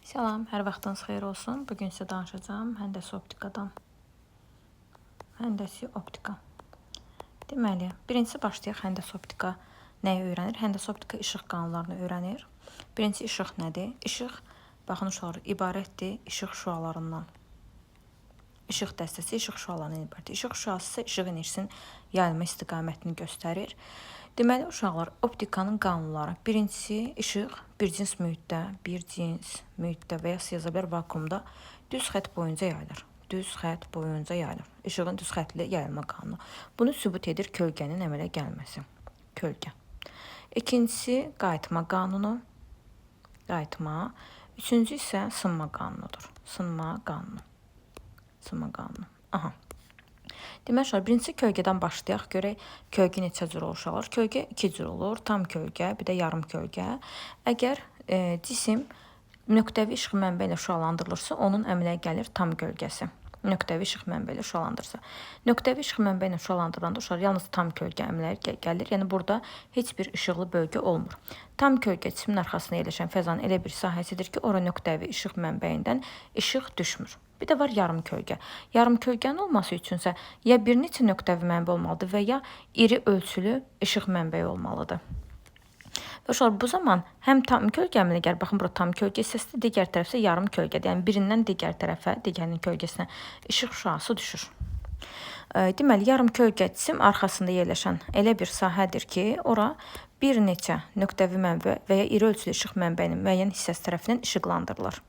Salam, hər vaxtınız xeyir olsun. Bugün sizə danışacağım həndəsi optikadan. Həndəsi optika. Deməli, birincisi başlayaq həndəsi optika nəyi öyrənir? Həndəsi optika işıq qanunlarını öyrənir. Birincisi işıq nədir? İşıq, baxın uşaqlar, ibarətdir işıq şüalarından. İşıq dəstəsi işıq şüalarından ibarətdir. İşıq şüası isə işıq enerjisinin yayılma istiqamətini göstərir. Deməli, uşaqlar, optikanın qanunları. Birincisi, işıq bir cins mühitdə, və ya yaza bilər vakuumda düz xətt boyunca yayılır. Düz xətt boyunca yayılır. İşığın düz xəttli yayılma qanunu. Bunu sübut edir kölgənin əmələ gəlməsi. Kölgə. İkincisi, qayıtma qanunu. Qayıtma. Üçüncü isə sınma qanunudur. Sınma qanunu. Sınma qanunu. Aha. Deməli, uşaqlar, birincisi kölgədən başlayaq. Görək kölgə neçə cür olur uşaqlar. Kölgə iki cür olur. Tam kölgə, bir də yarım kölgə. Əgər cisim nöqtəvi işıq mənbəyi ilə şüalandırılırsa, onun əmələ gəlir tam kölgəsi. Nöqtəvi işıq mənbəyi ilə şüalandırırsa. Nöqtəvi işıq mənbəyi ilə şüalandırılanda uşaqlar yalnız tam kölgə əmələ gəlir. Yəni burada heç bir işıqlı bölgə olmur. Tam kölgə cismin arxasında yerləşən fəzanın elə bir sahəsidir ki, ora nöqtəvi işıq mənbəyindən işıq düşmür. Bir də var yarım kölgə. Yarım kölgənin olması üçünsə ya bir neçə nöqtəvi mənbə olmalıdır və ya iri ölçülü işıq mənbəyi olmalıdır. Və uşaqlar, bu zaman həm tam kölgə əmələ gəlir. Baxın, bura tam kölgə hissəsidir, digər tərəf isə yarım kölgədir. Yəni birindən digər tərəfə, digərinin kölgəsinə işıq şüası düşür. Deməli, yarım kölgə cisim arxasında yerləşən elə bir sahədir ki, ora bir neçə nöqtəvi mənbə və ya iri ölçülü işıq mənbəyinin müəyyən hissəsi tərəfindən işıqlandırılır.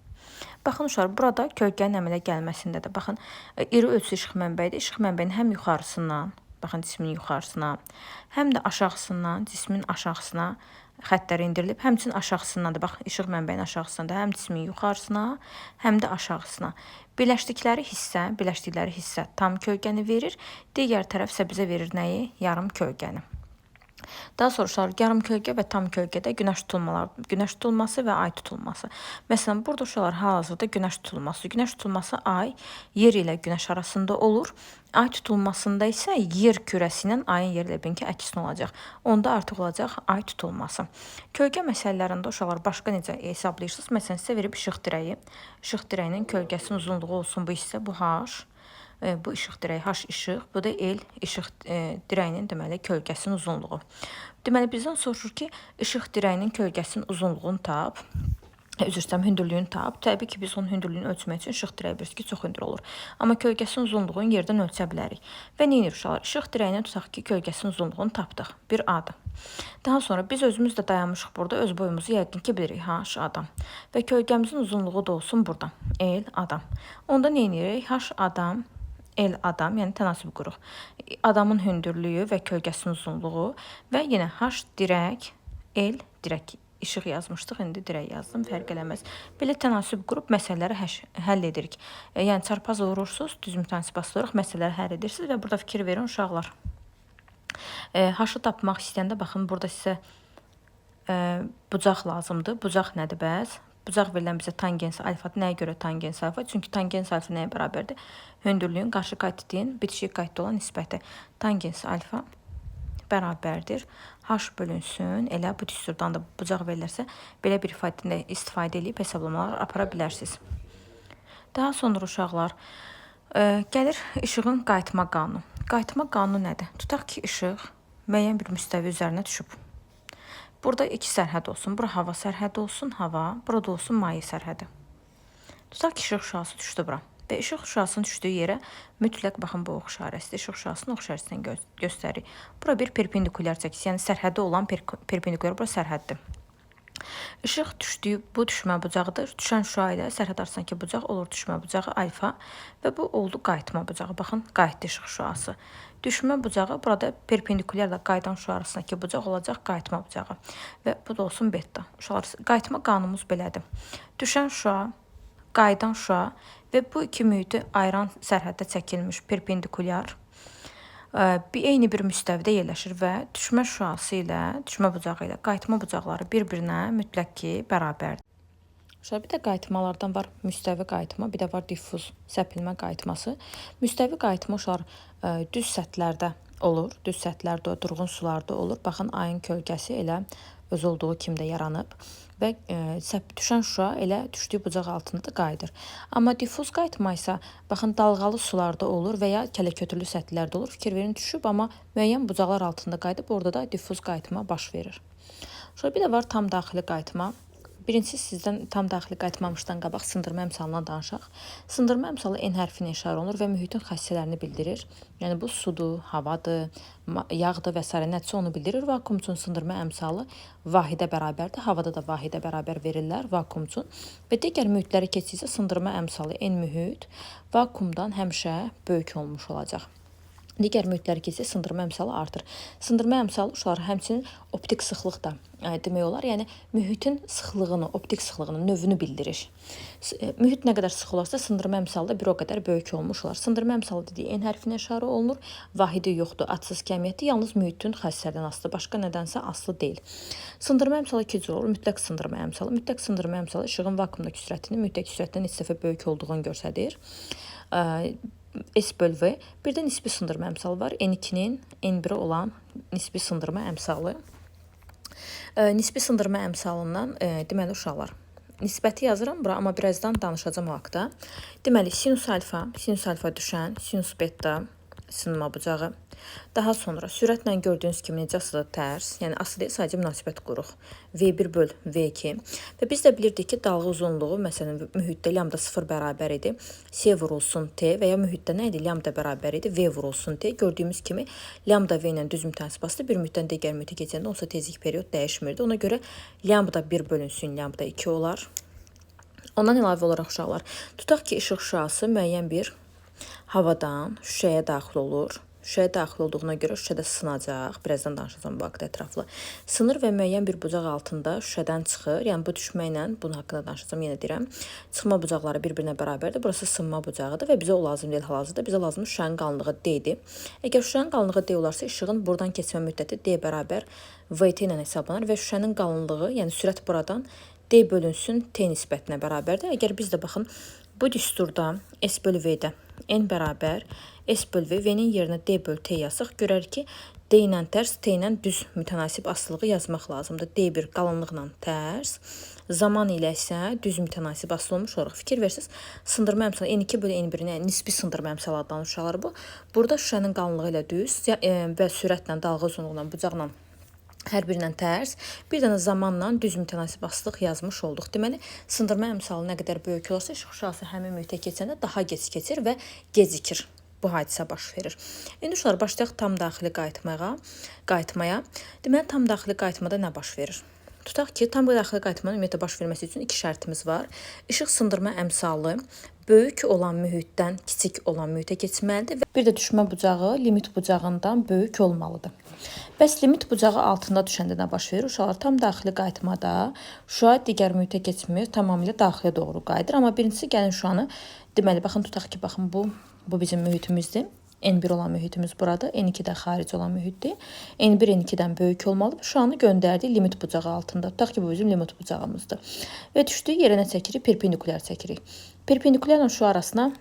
Baxın uşaqlar, burada kölgənin əmələ gəlməsində də, baxın, iri ölçülü işıq mənbəyidir. İşıq mənbəyinin həm yuxarısından, baxın, cismin yuxarısına, həm də aşağısından, cismin aşağısına xəttlər endirilib. Həmçinin aşağısından da, baxın, işıq mənbəyinin aşağısından da həm cismin yuxarısına, həm də aşağısına. Birləşdikləri hissə tam kölgəni verir. Digər tərəf isə bizə verir nəyi? Yarım kölgəni. Daha sonra uşaqlar, yarım kölgə və tam kölgədə günəş tutulmaları, günəş tutulması və ay tutulması. Məsələn, burada uşaqlar hal-hazırda günəş tutulması. Günəş tutulması ay yer ilə günəş arasında olur. Ay tutulmasında isə yer kürəsi ilə ayın yeri ilə bilin ki, əksinə olacaq. Onda artıq olacaq ay tutulması. Kölgə məsələlərində uşaqlar başqa necə hesablayırsınız? Məsələn, sizə verib işıq dirəyi. İşıq dirəyinin kölgəsinin uzunluğu olsun bu hissə, bu H. Bu işıq dirəyi H işıq, bu da L işıq dirəyinin deməli kölgəsinin uzunluğu. Deməli bizdən soruşur ki, işıq dirəyinin kölgəsinin uzunluğunu tap. Üzr istəyirəm, hündürlüyünü tap. Təbii ki, biz onun hündürlüyünü ölçmək üçün işıq dirəyi bilirsiniz ki, çox hündür olur. Amma kölgəsinin uzunluğunu yerdən ölçə bilərik. Və nə edirik uşaqlar? İşıq dirəyinin tutaq ki, kölgəsinin uzunluğunu tapdıq. Bir A-dır. Daha sonra biz özümüz də dayanmışıq burada, öz boyumuzu yəqin ki, bilirik. H adam. Və kölgəmizin uzunluğu da olsun burada. L adam. Onda nə edirik? H adam, L adam, yəni tənasüb quruq. Adamın hündürlüyü və kölgəsinin uzunluğu və yenə H dirək, L dirək. İşıq yazmışdıq, indi dirək yazdım, fərq eləməz. Belə tənasüb qurub məsələləri həll edirik. Yəni çarpaz vurursunuz, düz mütənasib olaraq məsələləri həll edirsiniz və burada fikir verin uşaqlar. H-ı tapmaq istəyəndə baxın, burada sizə bucaq lazımdır. Bucaq nədir bəs? Bucaq verilən bizə tangens alfadır. Nəyə görə tangens alfa? Çünki tangens alfa nəyə bərabərdir? Hündürlüyün qarşı katetin bitişik katetdə olan nisbəti. Tangens alfa bərabərdir. H bölünsün. Elə bu düsturdan da bucaq verilərsə, belə bir ifadədən də istifadə edib hesablamalar apara bilərsiniz. Daha sonra uşaqlar, gəlir işığın qayıtma qanunu. Qayıtma qanunu nədir? Tutaq ki, işıq müəyyən bir müstəvi üzərinə düşüb. Burada iki sərhəd olsun. Bura hava sərhədi olsun, hava. Burada olsun maye sərhədi. Tutaq ki, işıq şüası düşdü bura. Və işıq şüasının düşdüyü yerə mütləq, baxın, bu ox işarəsidir. İşıq şüasının ox işarəsindən göstərir. Bura bir perpendikulyar çəkisi, yəni sərhədi olan perpendikulyar, bura sərhəddir. İşıq düşdüyü bu düşmə bucağıdır. Düşən şüa ilə sərhəd arasındakı bucaq olur düşmə bucağı alfa və bu oldu qayıtma bucağı. Baxın, qayıtdı işıq şüası. Düşmə bucağı burada perpendikulyarla qayıdan şüa arasındakı bucaq olacaq qayıtma bucağı. Və bu da olsun beta. Uşaqlar, qayıtma qanunumuz belədir. Düşən şüa, qayıdan şüa və bu iki mühiti ayıran sərhəddə çəkilmiş perpendikulyar bir eyni bir müstəvidə yerləşir və düşmə şüası ilə, düşmə bucağı ilə qayıtma bucaqları bir-birinə mütləq ki, bərabərdir. Uşaqlar, bir də qayıtmalardan var müstəvi qayıtma, bir də var diffuz səpilmə qayıtması. Müstəvi qayıtma uşaqlar düz səthlərdə olur. Düz səthlərdə, durğun sularda olur. Baxın, ayın kölgəsi elə Öz olduğu kimi də yaranıb və düşən şüa elə düşdüyü bucaq altında da qayıdır. Amma diffuz qayıtma isə baxın dalğalı sularda olur və ya kələkötürlü səthlərdə olur. Fikir verin düşüb, amma müəyyən bucaqlar altında qayıdıb, orada da diffuz qayıtma baş verir. Sonra bir də var tam daxili qayıtma. Birincisi sizdən tam daxili qayıtmamışdan qabaq sındırma əmsalından danışaq. Sındırma əmsalı N hərfi ilə işarə olunur və mühitin xassələrini bildirir. Yəni bu sudur, havadır, yağdır və s. nədirsə onu bildirir. Vakuum üçün sındırma əmsalı vahidə bərabərdir. Havada da vahidə bərabər verirlər vakuum üçün. Və digər mühitlərə keçdikcə sındırma əmsalı N mühit vakuumdan həmişə böyük olmuş olacaq. Digər mühitlərə keçsə sındırma əmsalı artır. Sındırma əmsalı uşaqlar həmçinin optik sıxlıq da demək olar. Yəni mühitin sıxlığını, optik sıxlığının növünü bildirir. Mühit nə qədər sıx olarsa sındırma əmsalı da bir o qədər böyük olmuş olar. Sındırma əmsalı dediyi N hərfinə işarə olunur. Vahidi yoxdur, adsız kəmiyyəti, yalnız mühitin xassələrdən asılıdır. Başqa nədənsə asılı deyil. Sındırma əmsalı iki cür olur. Mütləq sındırma əmsalı. Mütləq sındırma əmsalı işığın vakuumdakı sürətinin mütləq sürətdən neçə dəfə böyük olduğunu göstərir. S böl V. Bir də nisbi sındırma əmsalı var. N2-nin N1-ə olan nisbi sındırma əmsalı. Nisbi sındırma əmsalından deməli uşaqlar, nisbəti yazıram bura, amma birazdan danışacağım o haqda. Deməli sinus alfa, sinus alfa düşən, sinus beta sınma bucağı. Daha sonra sürətlə gördüyünüz kimi necə asılıdır tərs, yəni asılı deyil, sadəcə münasibət quruq. V1 böl V2. Və biz də bilirdik ki, dalğa uzunluğu məsələn mühitdə lambda 0 bərabər idi. C vurulsun T və ya mühitdə nə idi? Lambda bərabər idi. V vurulsun T. Gördüyümüz kimi lambda V ilə düz mütənasib asılı bir mühitdən digər mühitə keçəndə onsa tezlik period dəyişmirdi. Ona görə lambda 1 bölünsün lambda 2 olar. Ondan əlavə olaraq uşaqlar, tutaq ki, işıq şüası müəyyən bir havadan şüşəyə daxil olur. Şüşəyə daxil olduğuna görə şüşədə sınacaq. Birazdan danışacağım bu haqda ətraflı. Sınır və müəyyən bir bucaq altında şüşədən çıxır. Yəni bu düşməklə bunun haqqında danışacağım, yenə deyirəm. Çıxma bucaqları bir-birinə bərabərdir. Burası sınma bucağıdır və bizə o lazım deyil hal-hazırda. Bizə lazım şüşənin qalınlığı D-dir. Əgər şüşənin qalınlığı D olarsa, işığın buradan keçmə müddəti D bərabər VT ilə hesablanır və şüşənin qalınlığı, yəni sürət buradan D bölünsün T nisbətinə bərabərdir. Əgər biz də baxın bu düsturda S bölü V-də N bərabər S bölü V, V-nin yerinə D bölü T yazsaq, görərik ki, D ilə tərs, T ilə düz mütənasib asılılığı yazmaq lazımdır. D1 qalınlıqla tərs, zaman ilə isə düz mütənasib asılı olmuş olaraq. Fikir versiniz, sındırma əmsalı N2 bölü N1-in nisbi sındırma əmsalı adlanır uşaqlar bu. Burada şüşənin qalınlığı ilə düz və sürətlə, dalğa uzunluğuyla, bucaqla hər birindən tərs, bir dənə zamanla düz mütənasib asılılıq yazmış olduq. Deməli, sındırma əmsalı nə qədər böyük olarsa, işıq şüası həmin mühitə keçəndə daha gec keçir və gecikir. Bu hadisə baş verir. İndi uşaqlar başlayaq tam daxili qayıtmaya. Deməli, tam daxili qayıtmada nə baş verir? Tutaq ki, tam daxili qayıtmanın ümumiyyətlə baş verməsi üçün iki şərtimiz var. İşıq sındırma əmsalı böyük olan mühitdən kiçik olan mühitə keçməlidir və bir də düşmə bucağı limit bucağından böyük olmalıdır. Bəs limit bucağı altında düşəndə nə baş verir? Uşaqlar tam daxili qayıtmada şüa digər mühitə keçmir, tamamilə daxilə doğru qayıdır. Amma birincisi gəlin şüanı, deməli baxın tutaq ki, baxın bu bizim mühitimizdir. N1 olan mühitimiz buradır. N2 də xarici olan mühitdir. N1 N2-dən böyük olmalıdır. Şüanı göndərdik limit bucağı altında. Tutaq ki, bu bizim limit bucağımızdır. Və düşdüyü yerə nə çəkirik? Perpendikulyar çəkirik. Perpendikulyarla şua arasına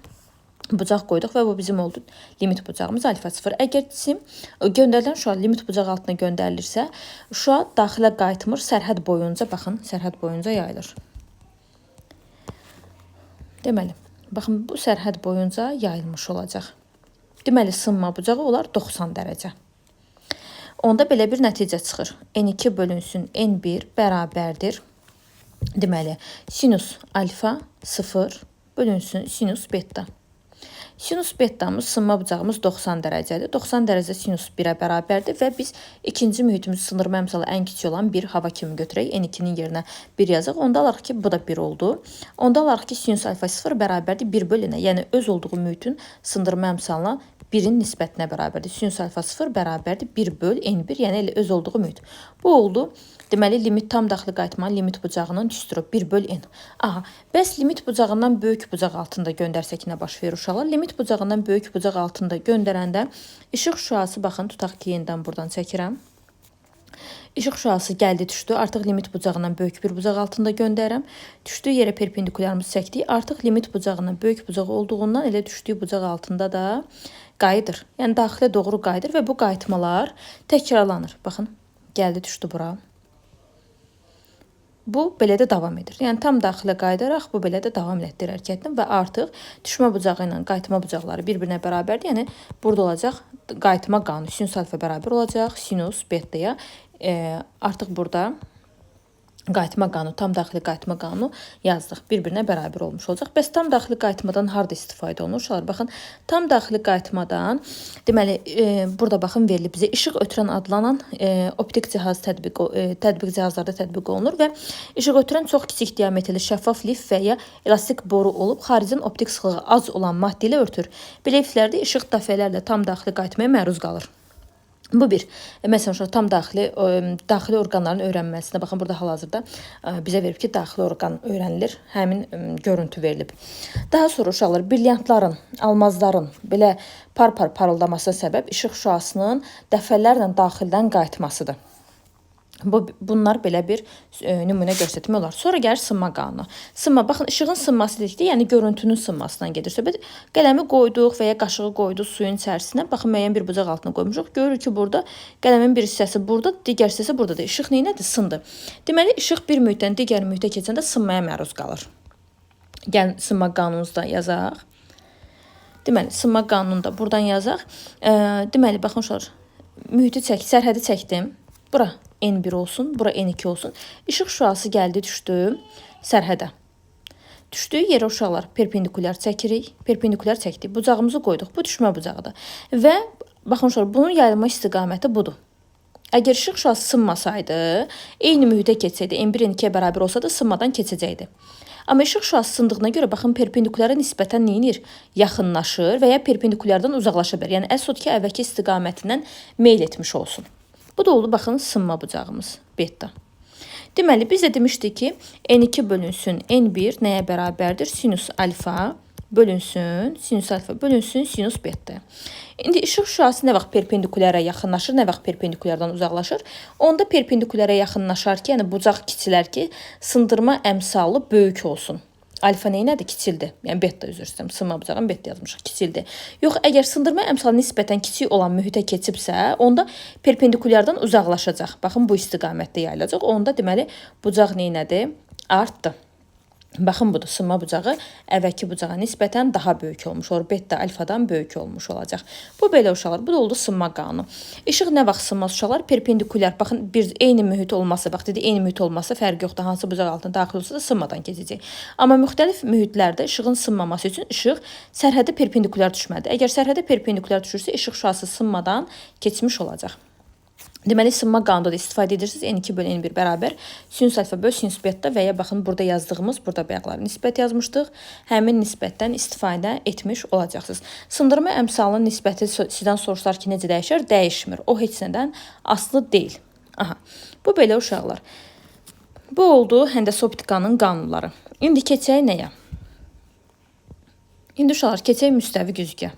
bucaq qoyduq və bu bizim oldu limit bucağımız alfa 0. Əgər cisim göndərilən şüa limit bucağı altına göndərilirsə, şüa daxilə qayıtmır, sərhəd boyunca, baxın, sərhəd boyunca yayılır. Deməli, baxın, bu sərhəd boyunca yayılmış olacaq. Deməli, sınma bucağı olar 90 dərəcə. Onda belə bir nəticə çıxır. N2 bölünsün N1 bərabərdir. Deməli, sinus alfa 0 bölünsün sinus beta. Sinus betamız, sınma bucağımız 90 dərəcədir. 90 dərəcə sinus 1-ə bərabərdir və biz ikinci mühitimiz sındırma əmsalı ən kiçik olan 1 hava kimi götürək. N2-nin yerinə 1 yazaq. Onda alarıq ki, bu da 1 oldu. Onda alarıq ki, sinus alfa 0 bərabərdir 1 bölü N. Yəni öz olduğu mühitin sındırma əmsalına 1-in nisbətinə bərabərdir. Sinus alfa 0 bərabərdir 1 böl N1, yəni elə öz olduğu mühit. Bu oldu. Deməli, limit tam daxili qayıtmanın limit bucağının düsturu 1 böl N. Aha, bəs limit bucağından böyük bucaq altında göndərsək nə baş verir uşaqlar? Limit bucağından böyük bucaq altında göndərəndə işıq şüası, baxın, tutaq ki, yenidən buradan çəkirəm. İşıq şüası gəldi, düşdü. Artıq limit bucağından böyük bir bucaq altında göndərirəm. Düşdüyü yerə perpendikulyarımızı çəkdik. Artıq limit bucağından böyük bucaq olduğundan elə düşdüyü bucaq altında da qayıdır. Yəni daxilə doğru qayıdır və bu qayıtmalar təkrarlanır. Baxın, gəldi, düşdü bura. Bu belə də davam edir. Yəni tam daxilə qayıdaraq bu belə də davam elətdirir hərəkətini və artıq düşmə bucağı ilə qayıtma bucaqları bir-birinə bərabərdir. Yəni burada olacaq qayıtma qanunu sinus alfa bərabər olacaq sinus betaya. Artıq burada qayıtma qanunu, tam daxili qayıtma qanunu yazdıq. Bir-birinə bərabər olmuş olacaq. Bəs tam daxili qayıtmadan harda istifadə olunur? Uşaqlar, baxın, tam daxili qayıtmadan, deməli, burada baxın verilib bizə işıq ötürən adlanan optik cihaz tətbiq cihazlarda tətbiq olunur və işıq ötürən çox kiçik diametrli şəffaf lif və ya elastik boru olub, xaricdən optik sıxlığı az olan maddə ilə örtür. Belə liflərdə işıq dəfələrlə tam daxili qayıtmaya məruz qalır. Bu bir. Məsələn, uşaq tam daxili orqanların öyrənməsinə, baxın, burada hal-hazırda bizə verib ki, daxili orqan öyrənilir, həmin görüntü verilib. Daha sonra uşaqlar, brilyantların, almazların belə par-par parıldamasına səbəb işıq şüasının dəfələrlə daxildən qayıtmasıdır. Bunlar belə bir nümunə göstərmək olar. Sonra gəlir sınma qanunu. Sınma, baxın, işığın sınması dedikdə, yəni görüntünün sınmasından gedir söhbət. Qələmi qoyduq və ya qaşığı qoyduq suyun içərisinə. Baxın, müəyyən bir bucaq altına qoymuşuq. Görürük ki, burada qələmin bir hissəsi burada, digər hissəsi buradadır. İşıq neynədir? Sındı. Deməli, işıq bir mühitdən digər mühitə keçəndə sınmaya məruz qalır. Gəlin, sınma qanunumuzu da yazaq. Deməli, sınma qanununu da buradan yazaq. Deməli, baxın, uşaqlar, mühiti çək, sərhədi çəkdim. Bura N1 olsun, bura N2 olsun. İşıq şüası gəldi, düşdü sərhədə. Düşdüyü yerə uşaqlar perpendikulyar çəkirik. Perpendikulyar çəkdik. Bucağımızı qoyduq. Bu düşmə bucağıdır. Və baxın uşaqlar, bunun yayılma istiqaməti budur. Əgər işıq şüası sınmasaydı, eyni mühitə keçsəydi, N1 N2-yə bərabər olsaydı, sınmadan keçəcəkdi. Amma işıq şüası sındığına görə, baxın, perpendikulyara nisbətən nə edir? Yaxınlaşır və ya perpendikulyardan uzaqlaşa bilər. Yəni, əsas odur ki, əvvəlki istiqamətindən meyl etmiş olsun. Bu da oldu, baxın, sınma bucağımız, beta. Deməli, biz də demişdik ki, N2 bölünsün N1 nəyə bərabərdir? Sinus alfa bölünsün, sinus alfa bölünsün, sinus beta. İndi işıq şüası nə vaxt perpendikulyara yaxınlaşır, nə vaxt perpendikulyardan uzaqlaşır? Onda perpendikulyara yaxınlaşar ki, yəni bucaq kiçilər ki, sındırma əmsalı böyük olsun. Alfa neynədir? Kiçildi. Yəni beta, üzr istəyirəm. Sınma bucağını beta yazmışıq. Kiçildi. Yox, əgər sındırma əmsalı nisbətən kiçik olan mühitə keçibsə, onda perpendikulyardan uzaqlaşacaq. Baxın, bu istiqamətdə yayılacaq. Onda deməli, bucaq neynədir? Artdı. Baxın, budur. Sınma bucağı əvvəlki bucağa nisbətən daha böyük olmuş olur. Beta alfadan böyük olmuş olacaq. Bu belə uşaqlar. Bu da oldu sınma qanunu. İşıq nə vaxt sınmaz uşaqlar? Perpendikulyar. Baxın, bir eyni mühit olmasa, bax dedi, eyni mühit olmasa fərqi yoxdur. Hansı bucaq altına daxil olsa da sınmadan keçəcək. Amma müxtəlif mühitlərdə işığın sınmaması üçün işıq sərhədə perpendikulyar düşməlidir. Əgər sərhədə perpendikulyar düşürsə, işıq şüası sınmadan keçmiş olacaq. Deməli, sınma qanunda da istifadə edirsiniz. N2 bölü N1 bərabər sinus alfa böl sinus beta və ya baxın, burada yazdığımız, burada bayaqlar nisbət yazmışdıq. Həmin nisbətdən istifadə etmiş olacaqsınız. Sındırma əmsalının nisbəti sizdən soruşlar ki, necə dəyişir? Dəyişmir. O heç nədən asılı deyil. Aha. Bu belə uşaqlar. Bu oldu həndəsə optikanın qanunları. İndi keçək nəyə? İndi uşaqlar, keçək müstəvi güzgüyə.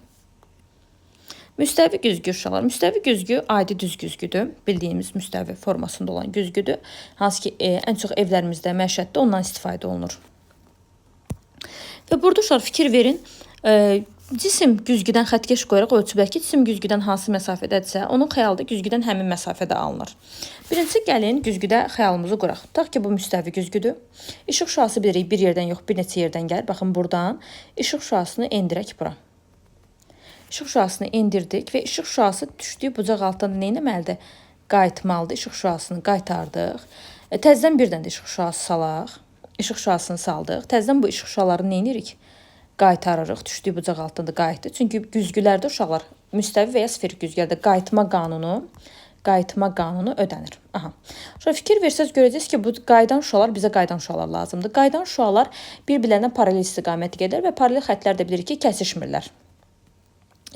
Müstəvi güzgü uşaqlar. Müstəvi güzgü adi düz güzgüdür. Bildiyimiz müstəvi formasında olan güzgüdür. Hansı ki, ən çox evlərimizdə, məişətdə ondan istifadə olunur. Və burada uşaqlar fikir verin. Cisim güzgüdən xəttkeş qoyaraq ölçüblər ki, cisim güzgüdən hansı məsafədədirsə, onun xəyalı da güzgüdən həmin məsafədə alınır. Birincisi, gəlin güzgüdə xəyalımızı quraq. Tutaq ki, bu müstəvi güzgüdür. İşıq şüası bilirik, bir yerdən yox, bir neçə yerdən gəlir. Baxın, buradan işıq şüasını endirək bura. İşıq şüasını endirdik və işıq şüası düşdüyü bucaq altından nə etməlidir? Qayıtmalıdır. İşıq şüasını qaytardıq. Təzədən bir dənə də işıq şüası salaq. İşıq şüasını saldıq. Təzədən bu işıq şüalarını nə edirik? Qaytarırıq. Düşdüyü bucaq altından da qayıtdı. Çünki güzgülərdə uşaqlar müstəvi və ya sferik güzgülərdə qayıtma qanunu ödənir. Aha. Şöyle fikir versəz görəcəksiniz ki, bu qayıdan şüalar bizə qayıdan şüalar lazımdır. Qayıdan şüalar bir-birlərinə paralel istiqamətdə gedir və paralel xəttlər də bilirik ki, kəsişmirlər.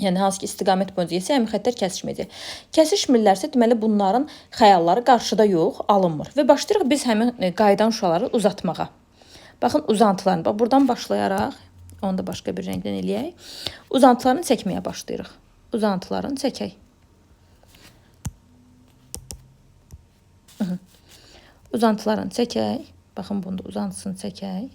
Yəni, hansı ki, istiqamət boyunca getsə, həmin xəttlər kəsişməyəcək. Kəsişmirlərsə, deməli, bunların xəyalları qarşıda yox, alınmır. Və başlayırıq biz həmin qayıdan şüaları uzatmağa. Baxın, uzantılarını. Bax, buradan başlayaraq, onu da başqa bir rəngdən eləyək. Uzantılarını çəkməyə başlayırıq. Uzantılarını çəkək. Uzantılarını çəkək. Baxın, bunu da uzantısını çəkək.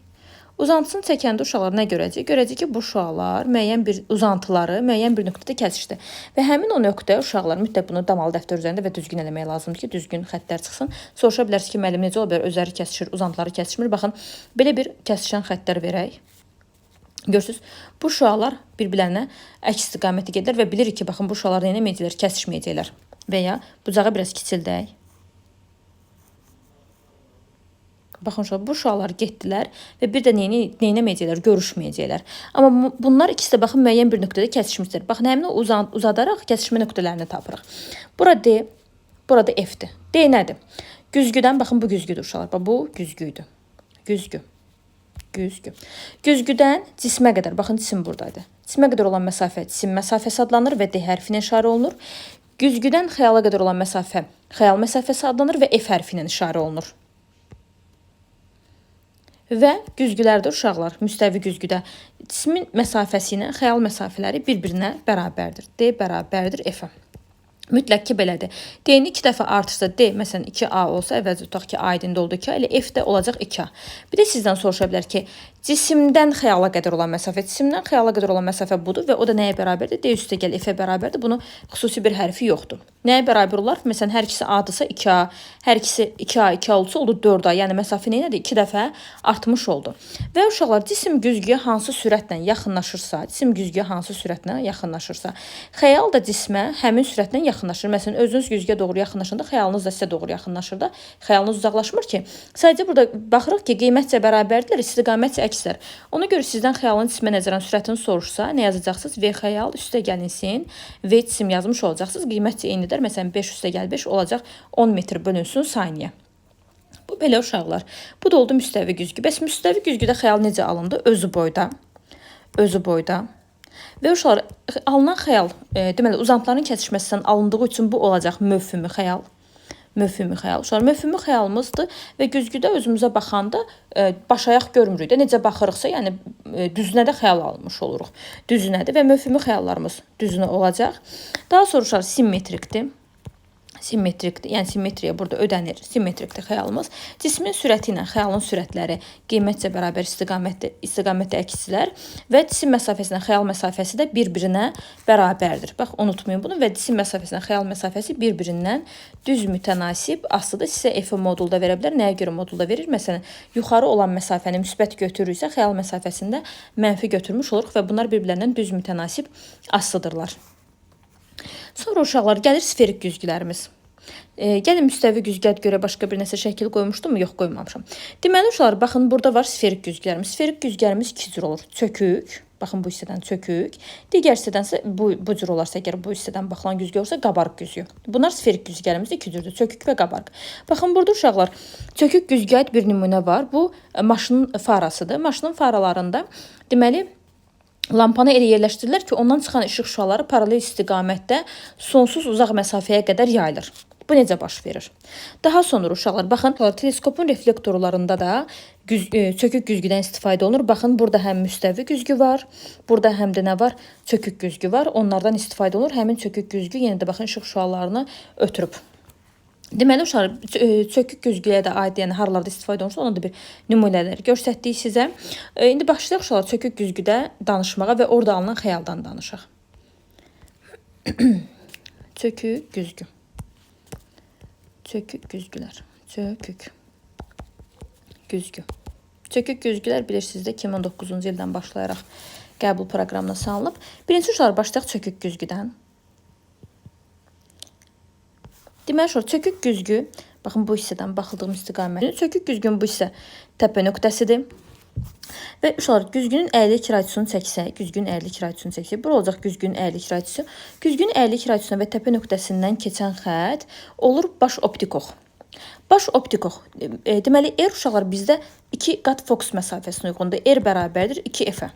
Uzantısını çəkəndə uşaqlar nə görəcək? Görəcək ki, bu şüalar müəyyən bir uzantıları müəyyən bir nöqtədə kəsişdi. Və həmin o nöqtə uşaqlar mütləq bunu damalı dəftər üzərində və düzgün eləmək lazımdır ki, düzgün xəttlər çıxsın. Soruşa bilərsiniz ki, müəllim necə ola bilər? Özləri kəsişir, uzantıları kəsişmir. Baxın, belə bir kəsişən xəttlər verək. Görürsünüz, bu şüalar bir-birlərinə əks istiqamətdə gedirlər və bilirik ki, baxın, bu şüalar nə etməyəcəklər? Kəsişməyəcəklər. Və ya bucağı biraz kiçildək. Baxın uşaqlar, bu şüalar getdilər və bir də nə etməyəcəklər? Görüşməyəcəklər. Amma bunlar ikisi də baxın müəyyən bir nöqtədə kəsişmişdir. Baxın, həmin o uzadaraq kəsişmə nöqtələrini tapırıq. Bura D, burada F-dir. D nədir? Güzgüdən, baxın bu güzgüdür uşaqlar. Bax, bu güzgüydü. Güzgü. Güzgü. Güzgüdən cismə qədər, baxın cisim buradaydı. Cismə qədər olan məsafə cisim məsafəsi adlanır və D hərfi ilə işarə olunur. Güzgüdən xəyala qədər olan məsafə xəyal məsafəsi adlanır və F hərfi ilə işarə olunur. Və güzgülərdə uşaqlar, müstəvi güzgüdə cismin məsafəsi ilə xəyal məsafələri bir-birinə bərabərdir. D bərabərdir F-ə. Mütləq ki, belədir. D-ni 2 dəfə artırsa, D məsələn 2A olsa, əvvəlcə tutaq ki, A idi, indi oldu 2A, elə F də olacaq 2A. Bir də sizdən soruşa bilər ki, cisimdən xəyala qədər olan məsafə, cisimdən xəyala qədər olan məsafə budur və o da nəyə bərabərdir? D üstə gəl F-ə bərabərdir. Bunun xüsusi bir hərfi yoxdur. Nəyə bərabər olar? Məsələn, hər ikisi A-dırsa 2A, hər ikisi 2A, 2A olsa oldu 4A. Yəni məsafə nə idi? 2 dəfə artmış oldu. Və uşaqlar, cisim güzgüyə hansı sürətlə yaxınlaşırsa, cisim güzgüyə hansı sürətlə yaxınlaşırsa, xəyal da cismə həmin sürətlə yaxınlaşır. Məsələn, özünüz güzgüyə doğru yaxınlaşanda xəyalınız da sizə doğru yaxınlaşır da, xəyalınız uzaqlaşmır ki. Sadəcə burada baxırıq ki, qiymətcə bərabərdirlər, istiqamətcə əkslər. Ona görə sizdən xəyalın cismə nəzərən sürətini soruşsa, nə yazacaqsınız? V xəyal üstə gəlinsin, V cisim yazmış olacaqsınız. Qiymətcə eynidir. Məsələn, 5 üstə gəl 5 olacaq 10 metr bölünsün saniyə. Bu belə uşaqlar. Bu da oldu müstəvi güzgü. Bəs müstəvi güzgüdə xəyal necə alındı? Özü boyda. Özü boyda. Və uşaqlar, alınan xəyal, deməli, uzantıların kəsişməsindən alındığı üçün bu olacaq mövhümü xəyal. Mövhümü xəyal. Uşaqlar, mövhümü xəyalımızdır və güzgüdə özümüzə baxanda baş-ayaq görmürük də. Necə baxırıqsa, yəni düzünə də xəyal almış oluruq. Düzünədir və mövhümü xəyallarımız düzünə olacaq. Daha sonra uşaqlar simmetrikdir. Simmetrikdir. Yəni simmetriya burada ödənir. Simmetrikdir xəyalımız. Cismin sürəti ilə xəyalın sürətləri qiymətcə bərabər istiqamətdə əkslər və cisim məsafəsi ilə xəyal məsafəsi də bir-birinə bərabərdir. Bax, unutmayın bunu və cisim məsafəsi ilə xəyal məsafəsi bir-birindən düz mütənasib asılıdır. Sizə F modulda verə bilər. Nəyə görə modulda verir? Məsələn, yuxarı olan məsafəni müsbət götürürsə, xəyal məsafəsində mənfi götürmüş oluruq və bunlar bir-birlərindən düz mütənasib asılıdırlar. Sonra uşaqlar gəlir sferik güzgülərimiz. Gəlin müstəvi güzgüyə görə başqa bir nəsə şəkil qoymuşdum mu? Yox, qoymamışam. Deməli uşaqlar, baxın burada var sferik güzgülərimiz. Sferik güzgülərimiz iki cür olur. Çökük, baxın bu hissədən çökük. Digər hissədənsə bu cür olarsa, əgər bu hissədən baxılan güzgü olursa, qabarıq güzgü. Bunlar sferik güzgülərimiz iki cürdür. Çökük və qabarıq. Baxın burada uşaqlar, çökük güzgüyə aid bir nümunə var. Bu maşının farasıdır. Maşının faralarında deməli lampanı elə yerləşdirirlər ki, ondan çıxan işıq şüaları paralel istiqamətdə sonsuz uzaq məsafəyə qədər yayılır. Bu necə baş verir? Daha sonra uşaqlar, baxın, teleskopun reflektorlarında da çökük güzgüdən istifadə olunur. Baxın, burada həm müstəvi güzgü var, burada həm də nə var? Çökük güzgü var. Onlardan istifadə olunur. Həmin çökük güzgü yenə də baxın işıq şüalarını ötürüb. Deməli, uşaqlar, çökük güzgüyə də aid, yəni haralarda istifadə olunursa, ona da bir nümunələr göstərdik sizə. İndi başlayaq uşaqlar çökük güzgüdə danışmağa və orada alınan xəyaldan danışaq. Çökük güzgü. Çökük güzgülər. Çökük güzgü. Çökük güzgülər bilirsiniz də 2019-cu ildən başlayaraq qəbul proqramına salınıb. Birinci uşaqlar başlayaq çökük güzgüdən. Deməli, uşaqlar, çökük güzgü, baxın bu hissədən baxıldığım istiqamət. Çökük güzgünün bu hissə təpə nöqtəsidir. Və uşaqlar, güzgünün əyrilik radiusunu çəksək, güzgünün əyrilik radiusunu çəksək, bura olacaq güzgünün əyrilik radiusu. Güzgünün əyrilik radiusuna və təpə nöqtəsindən keçən xətt olur baş optik ox. Baş optik ox. Deməli, R uşaqlar bizdə 2 qat fokus məsafəsinə uyğundur. R bərabərdir 2F-ə.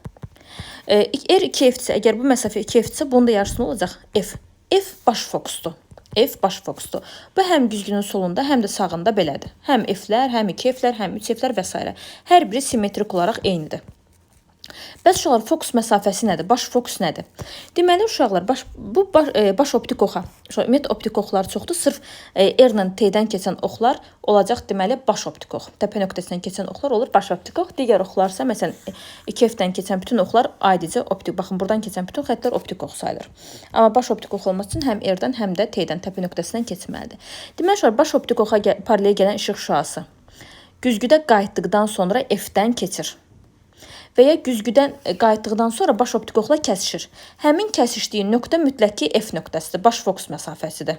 R 2F-dirsə, əgər bu məsafə 2F-dirsə, bunun da yarısı nə olacaq? F. F baş fokusdur. F baş fokusdur. Bu həm güzgünün solunda, həm də sağında belədir. Həm F-lər, həm 2F-lər, həm 3F-lər və s. Hər biri simmetrik olaraq eynidir. Bəs uşaqlar, fokus məsafəsi nədir? Baş fokus nədir? Deməli uşaqlar, baş optik oxa. Uşaqlar, ümumiyyətlə optik oxlar çoxdur. Sırf R ilə T-dən keçən oxlar olacaq, deməli baş optik ox. Təpə nöqtəsindən keçən oxlar olur baş optik ox. Digər oxlarsa, məsələn, 2F-dən keçən bütün oxlar aydicə optik. Baxın, buradan keçən bütün xəttlər optik ox sayılır. Amma baş optik ox olması üçün həm R-dən, həm də T-dən, təpə nöqtəsindən keçməlidir. Deməli uşaqlar, baş optik oxa paralel gələn işıq şüası güzgüdə qayıtdıqdan sonra F-dən keçir və ya güzgüdən qayıtdıqdan sonra baş optik oxla kəsişir. Həmin kəsişdiyi nöqtə mütləq ki F nöqtəsidir, baş fokus məsafəsidir.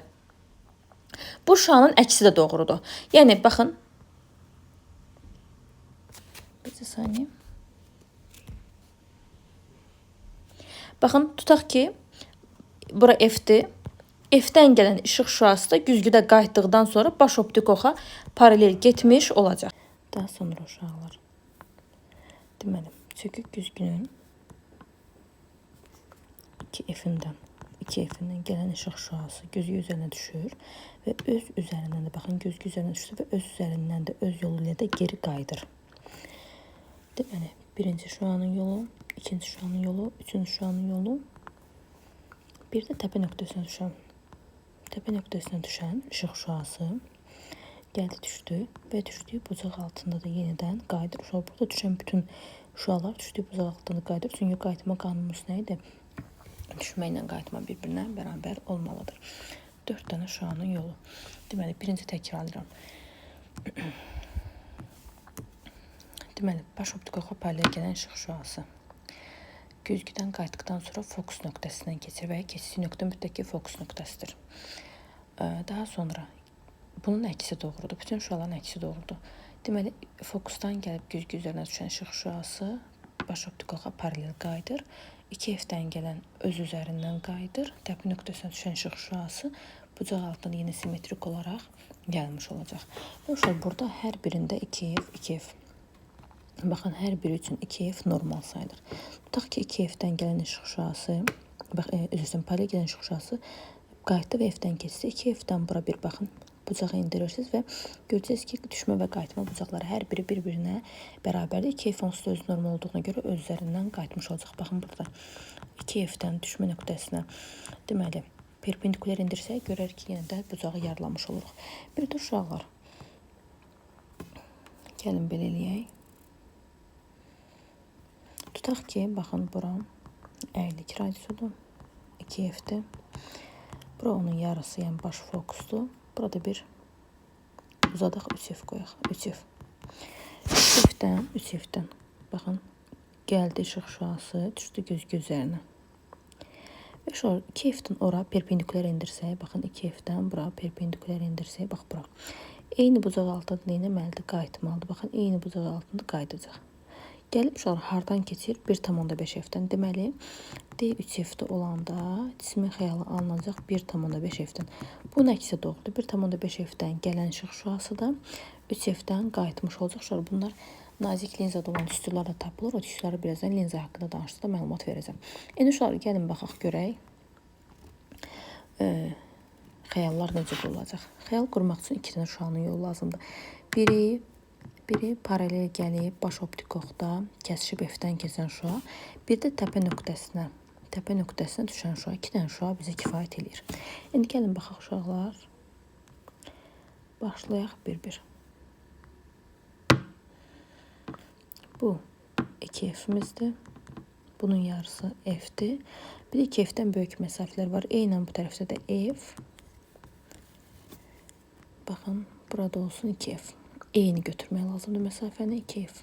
Bu şuanın əksi də doğrudur. Yəni baxın. Bir saniyə. Baxın, tutaq ki, bura F-dir. F-dən gələn işıq şüası da güzgüdə qayıtdıqdan sonra baş optik oxa paralel getmiş olacaq. Daha sonra uşaqlar, deməli, çökük güzgünün 2F-indən gələn işıq şüası güzgü üzərinə düşür və öz üzərindən də, baxın, güzgü üzərinə düşür və öz üzərindən də öz yolu ilə də geri qayıdır. Deməli, birinci şüanın yolu, ikinci şüanın yolu, üçüncü şüanın yolu, bir də təpə nöqtəsinə düşən işıq şüası gəldi, düşdü və düşdüyü bucaq altında da yenidən qayıdır. Uşaq, burada düşən bütün şüalar düşdüyü bucaq altında qayıdır. Çünki qayıtma qanunumuz nə idi? Düşməklə qayıtma bir-birinə bərabər olmalıdır. 4 dənə şüanın yolu. Deməli, birinci təkrarlayıram. Deməli, baş optik oxa paralel gələn işıq şüası güzgüdən qayıtdıqdan sonra fokus nöqtəsindən keçir və ya keçdiyi nöqtə mütləq ki fokus nöqtəsidir. Daha sonra bunun əksi doğrudur. Bütün şüaların əksi doğrudur. Deməli, fokusdan gəlib güzgü üzərinə düşən işıq şüası baş optik oxa paralel qayıdır. 2F-dən gələn öz üzərindən qayıdır. Təpə nöqtəsinə düşən işıq şüası bucaq altında yenə simmetrik olaraq gəlmiş olacaq. Və uşaq, burada hər birində 2F, 2F. Baxın, hər biri üçün 2F normal sayılır. Tutaq ki, 2F-dən gələn işıq şüası, bax, üzr istəyirəm, paralel gələn işıq şüası qayıtdı və F-dən keçdi. 2F-dən bura bir baxın, bucağı indirirsiniz və görəcəksiniz ki, düşmə və qayıtma bucaqları hər biri bir-birinə bərabərdir. 2F onsuz da öz normal olduğuna görə öz üzərindən qayıtmış olacaq. Baxın, burada 2F-dən düşmə nöqtəsinə, deməli, perpendikulyar indirsək, görərik ki, yenə də bucağı yarılamış oluruq. Bir də uşaqlar, gəlin belə eləyək. Tutaq ki, baxın, bura əyrilik radiusudur, 2F-dir. Bura onun yarısı, yəni baş fokusdur. Burada bir uzadaq 3F qoyaq. 3F. 3F-dən, baxın, gəldi işıq şüası, düşdü güzgü üzərinə. Və şu 2F-dən ora perpendikulyar endirsək, baxın, 2F-dən bura perpendikulyar endirsək, bax bura. Eyni bucaq altında nə etməlidir? Qayıtmalıdır. Baxın, eyni bucaq altında qayıdacaq. Gəlib uşaqlar hardan keçir? 1,5 F-dən. Deməli, D3 F-də olanda cismin xəyalı alınacaq 1,5 F-dən. Bunun əksi doğrudur. 1,5 F-dən gələn işıq şüası da 3 F-dən qayıtmış olacaq. Uşaqlar, bunlar nazik linzada olan düsturlar da tapılır. O düsturları birazdan linza haqqında danışdıqda məlumat verəcəm. İndi uşaqlar, gəlin baxaq görək. Xəyallar necə qurulacaq? Xəyal qurmaq üçün 2 dənə şüanın yolu lazımdır. Biri paralel gəlib baş optik oxda kəsişib F-dən keçən şüa, bir də təpə nöqtəsinə düşən şüa. 2 dənə şüa bizə kifayət eləyir. İndi gəlin baxaq uşaqlar. Başlayaq bir-bir. Bu 2F-imizdir. Bunun yarısı F-dir. Bir də 2F-dən böyük məsafələr var. Eynən bu tərəfdə də F. Baxın, burada olsun 2F. Eyni götürmək lazımdır məsafəni 2F.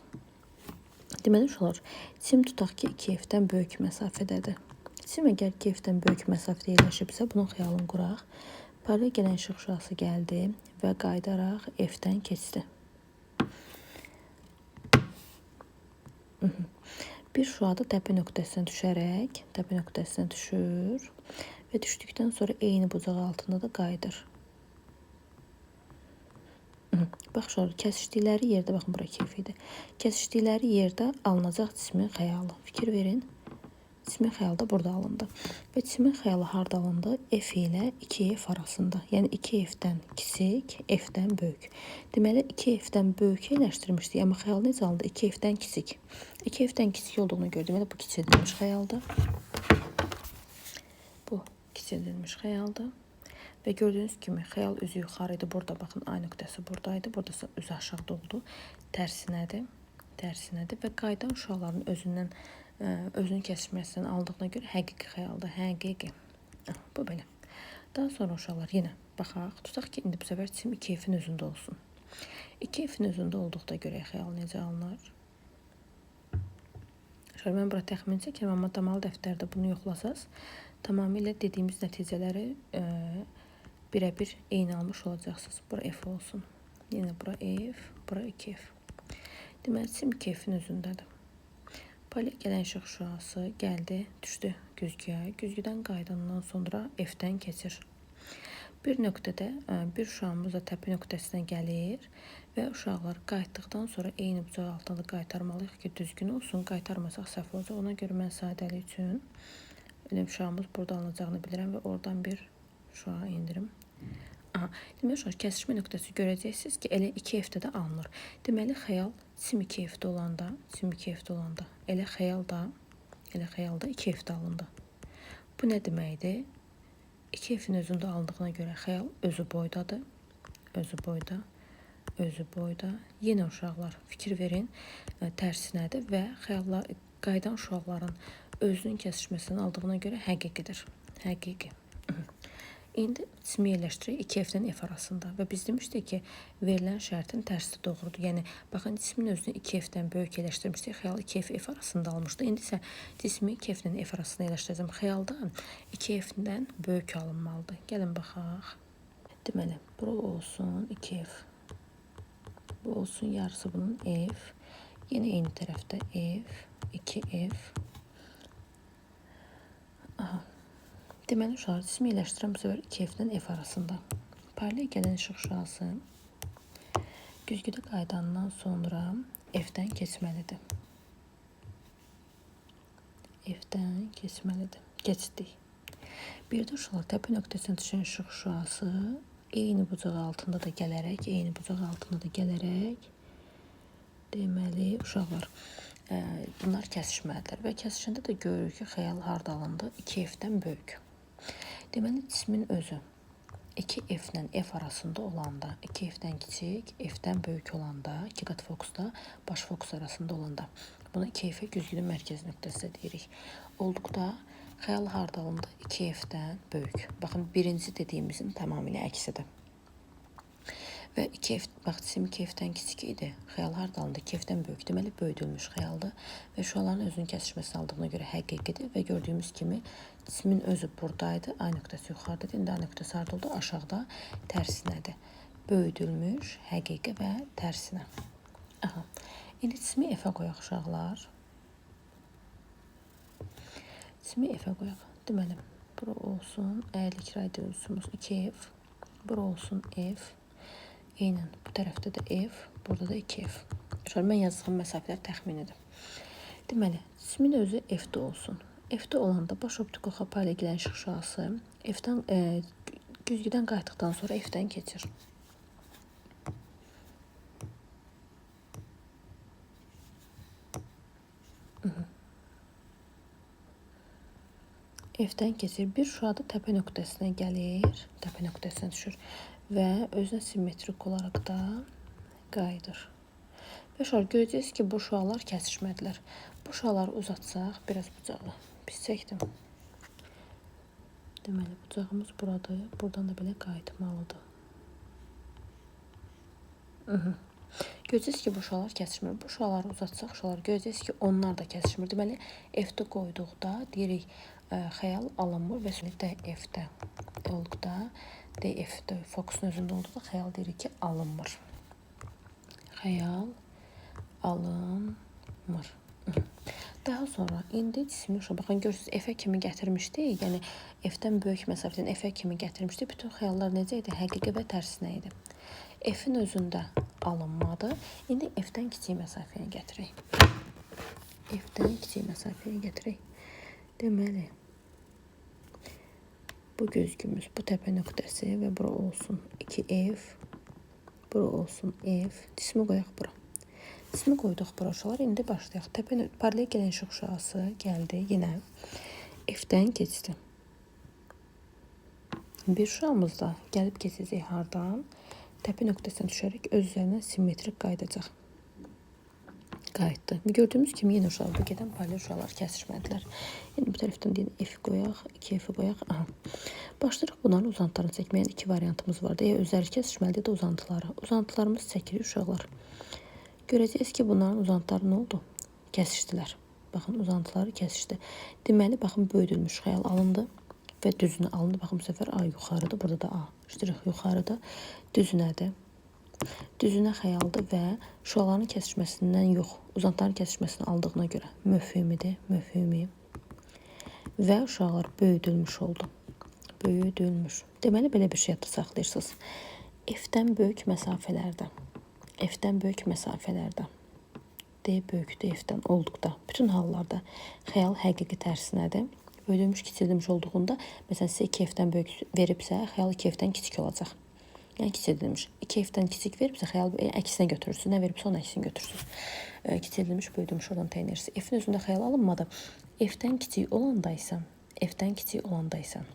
Deməli, uşaqlar, cisim tutaq ki, 2F-dən böyük məsafədədir. Cisim əgər 2F-dən böyük məsafədə yerləşibsə, bunun xəyalını quraq. Paralel gələn işıq şüası gəldi və qayıdaraq F-dən keçdi. Bir şüada təpə nöqtəsinə düşərək, təpə nöqtəsinə düşür və düşdükdən sonra eyni bucaq altında da qayıdır. Bax, uşaqlar, kəsişdikləri yerdə, baxın, bura 2F idi. Kəsişdikləri yerdə alınacaq cismin xəyalı. Fikir verin, Cismin xəyalı da burada alındı. Və cismin xəyalı harda alındı? F ilə 2F arasında. Yəni 2F-dən kiçik, F-dən böyük. Deməli 2F-dən böyük yerləşdirmişdik, amma xəyal necə alındı? 2F-dən kiçik. 2F-dən kiçik olduğunu görə deməli bu kiçildilmiş xəyaldır. Bu kiçildilmiş xəyaldır. Və gördüyünüz kimi xəyal üzü yuxarı idi. Burada baxın A nöqtəsi buradaydı. Burada isə üzü aşağıda oldu. Tərsinədir. Tərsinədir və qayıdan şüaların özündən özünün kəsişməsindən aldığına görə həqiqi xəyaldır. Həqiqi. Bu belə. Daha sonra uşaqlar yenə baxaq. Tutaq ki, indi bu səfər cisim 2F-in özündə olsun. 2F-in özündə olduqda görək xəyal necə alınır. Uşaqlar, mən bura təxmin çəkirəm, amma damalı dəftərdə bunu yoxlasaz, tamamilə dediyimiz nəticələri birəbir eyni almış olacaqsınız. Bura F olsun. Yenə bura F, bura 2F. Deməli, cisim 2F-in özündədir. Paralel gələn işıq şüası gəldi, düşdü güzgüyə. Güzgüdən qayıdandan sonra F-dən keçir. Bir nöqtədə bir şüamız da təpə nöqtəsinə gəlir və uşaqlar qayıtdıqdan sonra eyni bucaq altında da qaytarmalıyıq ki, düzgün olsun. Qaytarmasaq səhv olacaq. Ona görə mən sadəlik üçün elə şüamız burada alınacağını bilirəm və oradan bir şüa indirim. Aha, deməli, uşaqlar, kəsişmə nöqtəsi görəcəksiniz ki, elə 2F-də də alınır. Deməli, xəyal cisim 2F-də olanda, cisim 2F-də olanda, elə xəyal da 2F-də alındı. Bu nə deməkdir? 2F-in özündə alındığına görə xəyal özü boydadır. Özü boyda, özü boyda. Yenə uşaqlar, fikir verin, tərsinədir və xəyallar qayıdan şüaların özünün kəsişməsindən aldığına görə həqiqidir. Həqiqi. İndi cismi yerləşdirək 2F-dən F arasında və biz demişdik ki, verilən şərtin tərsi doğrudur. Yəni, baxın, cismin özünü 2F-dən böyük yerləşdirmişdik, xəyal 2F F arasında almışdı. İndi isə cismi 2F-dən F arasında yerləşdirəcəm. Xəyalda 2F-dən böyük alınmalıdır. Gəlin baxaq. Deməli, bura olsun 2F. Bu olsun yarısı bunun F. Yenə eyni tərəfdə F, 2F. Aha. Deməli, uşaqlar, cismi yerləşdirəm bu səfər 2F-dən F arasında. Paralel gələn işıq şüası güzgüdə qayıdandan sonra F-dən keçməlidir. F-dən keçməlidir. Keçdik. Bir də uşaqlar, təpə nöqtəsinə düşən işıq şüası eyni bucaq altında da gələrək, deməli, uşaqlar, bunlar kəsişməlidirlər və kəsişəndə də görürük ki, xəyal harda alındı? 2F-dən böyük. Deməli, cismin özü 2F ilə F arasında olanda, 2F-dən kiçik, F-dən böyük olanda, iki qat fokusda, baş fokus arasında olanda, buna 2F güzgünün mərkəz nöqtəsi də deyirik. Olduqda xəyal harda alındı? 2F-dən böyük. Baxın, birinci dediyimizin tamamilə əksidir. Və 2F, bax, cisim 2F-dən kiçik idi. Xəyal harda alındı? 2F-dən böyük. Deməli, böyüdülmüş xəyaldır və şüaların özünün kəsişməsini aldığına görə həqiqidir və gördüyümüz kimi cismin özü buradaydı. A nöqtəsi yuxarıdadır. İndi A nöqtəsi harda oldu? Aşağıda, tərsinədir. Böyüdülmüş, həqiqi və tərsinə. Aha. İndi cismi F-ə qoyaq uşaqlar. Cismi F-ə qoyaq. Deməli, bura olsun əyrilik radiusumuz 2F. Bura olsun F. Eynən bu tərəfdə də F, burada da 2F. Uşaqlar, mən yazdığım məsafələr təxminidir. Deməli, cismin özü F-də olsun. F-də olanda baş optik oxa paralel gələn işıq şüası F-dən, güzgüdən qayıtdıqdan sonra F-dən keçir. F-dən keçir. Bir şüa da təpə nöqtəsinə gəlir, təpə nöqtəsinə düşür və özünə simmetrik olaraq da qayıdır. Və uşaqlar, görəcəksiniz ki, bu şüalar kəsişmədilər. Bu şüaları uzatsaq, biraz bucağı pis çəkdim. Deməli, bucağımız buradır. Buradan da belə qayıtmalıdır. Görəcəksiniz ki, bu şüalar kəsişmir. Bu şüaları uzatsaq, uşaqlar, görəcəksiniz ki, onlar da kəsişmir. Deməli, F-də qoyduqda deyirik, xəyal alınmır və D-F-də olduqda, D-F-də fokusun özündə olduqda xəyal deyirik ki, alınmır. Xəyal alınmır. Daha sonra indi cismi uşaq, baxın, görürsünüz, F-ə kimi gətirmişdik. Yəni, F-dən böyük məsafədən F-ə kimi gətirmişdik. Bütün xəyallar necə idi? Həqiqi və tərsinə idi. F-in özündə alınmadı. İndi F-dən kiçik məsafəyə gətirək. F-dən kiçik məsafəyə gətirək. Deməli, bu güzgümüz, bu təpə nöqtəsi və bura olsun 2F, bura olsun F. Cismi qoyaq bura. Cismi qoyduq bura uşaqlar. İndi başlayaq. Təpə paralel gələn işıq şüası gəldi yenə F-dən keçdi. Bir şüamız da gəlib keçəcək hardan? Təpə nöqtəsinə düşərək öz üzərinə simmetrik qayıdacaq. Qayıtdı. Gördüyümüz kimi yenə uşaqlar bu gedən paralel şüalar kəsişmədilər. İndi bu tərəfdən deyək F qoyaq, 2F qoyaq. Aha. Başlayırıq bunların uzantılarını çəkməyə. Yəni iki variantımız var. Ya özləri kəsişməlidir, ya da uzantıları. Uzantılarımız çəkirik uşaqlar. Görəcəyiz ki, bunların uzantıları nə oldu? Kəsişdilər. Baxın, uzantıları kəsişdi. Deməli, baxın, böyüdülmüş xəyal alındı və düzünə alındı. Baxın, bu səfər A yuxarıdır, burada da A ştrix yuxarıdır. Düzünədir. Düzünə xəyaldır və şüaların kəsişməsindən yox, uzantıların kəsişməsini aldığına görə möfhümidir, möfhümi. Və uşaqlar böyüdülmüş oldu. Böyüdülmüş. Deməli, belə bir şey yadda saxlayırsınız. F-dən böyük məsafələrdə, F-dən böyük məsafələrdə, D böyükdür F-dən olduqda, bütün hallarda xəyal həqiqi tərsinədir. Böyüdülmüş, kiçildilmiş olduğunda, məsələn, sizə 2F-dən böyük veribsə, xəyal 2F-dən kiçik olacaq. Yəni kiçildilmiş. 2F-dən kiçik veribsə, xəyal əksinə götürürsünüz. Nə veribsə, onun əksini götürürsünüz. Kiçildilmiş, böyüdülmüş oradan təyin edirsiniz. F-in özündə xəyal alınmadı. F-dən kiçik olanda isə, F-dən kiçik olanda isə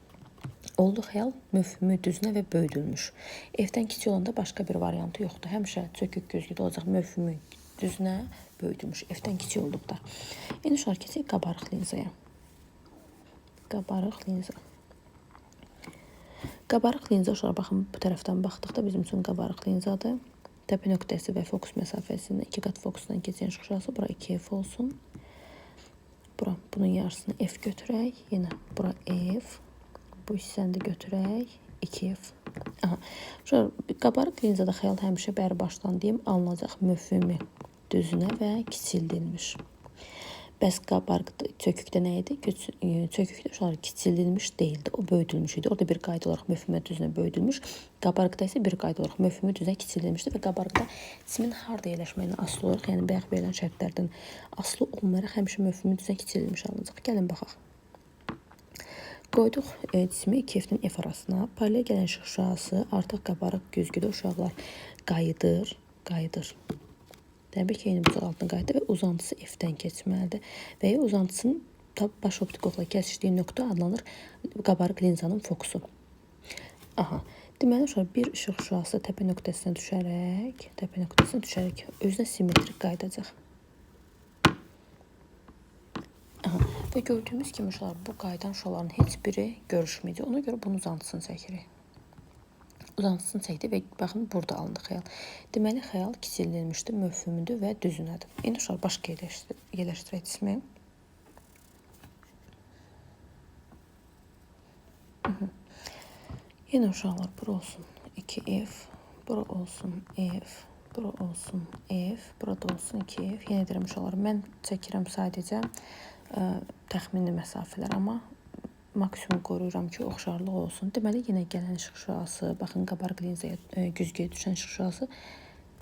oldu xəyal möfhümü düzünə və böyüdülmüş. F-dən kiçik olanda başqa bir variantı yoxdur. Həmişə çökük güzgüdə olacaq möfhümü düzünə, böyüdülmüş. F-dən kiçik olduqda. İndi uşaqlar keçək qabarıq linzaya. Qabarıq linza. Qabarıq linza uşaqlar, baxın, bu tərəfdən baxdıqda bizim üçün qabarıq linzadır. Təpə nöqtəsi və fokus məsafəsindən 2 qat fokusdan keçən işıq şüası bura 2F olsun. Bura bunun yarısını F götürək. Yenə bura F. Bu hissəni də götürək. 2F. Aha. Uşaqlar, qabarıq linzada xəyal həmişə bəri başdan deyim, alınacaq möfhümü düzünə və kiçildilmiş. Bəs qabarıq çökükdə nə idi? Çökükdə uşaqlar kiçildilmiş deyildi. O böyüdülmüş idi. Orada bir qayda olaraq möfhümə düzünə böyüdülmüş. Qabarıqda isə bir qayda olaraq möfhümü düzünə kiçildilmişdi və qabarıqda cismin harda yerləşməyindən asılı olaraq, yəni bayaq verilən şərtlərdən asılı olmayaraq həmişə möfhümü düzünə kiçildilmiş alınacaq. Gəlin baxaq. Qoyduq cismi 2F-dən F arasına. Paralel gələn işıq şüası artıq qabarıq güzgüdə uşaqlar qayıdır, qayıdır. Təbii ki, eyni bucaq altına qayıdır və uzantısı F-dən keçməlidir. Və ya uzantısının baş optik oxla kəsişdiyi nöqtə adlanır qabarıq linzanın fokusu. Aha. Deməli, uşaqlar, bir işıq şüası təpə nöqtəsinə düşərək, təpə nöqtəsinə düşərək özünə simmetrik qayıdacaq. Aha. Və gördüyümüz kimi uşaqlar, bu qayıdan şüaların heç biri görüşməyəcək. Ona görə bunun uzantısını çəkirik. Uzantısını çəkdi və baxın, burada alındı xəyal. Deməli, xəyal kiçildilmişdir, möfhümüdür və düzünədir. İndi uşaqlar, başqa yerləşdirək cismi. Yenə uşaqlar, bura olsun 2F, bura olsun F, bura olsun F, burada olsun 2F. Yenə deyirəm uşaqlar, mən çəkirəm sadəcə təxmini məsafələr, amma maksimum qoruyuram ki, oxşarlıq olsun. Deməli, yenə gələn işıq şüası, baxın, qabarıq linzaya, güzgüyə düşən işıq şüası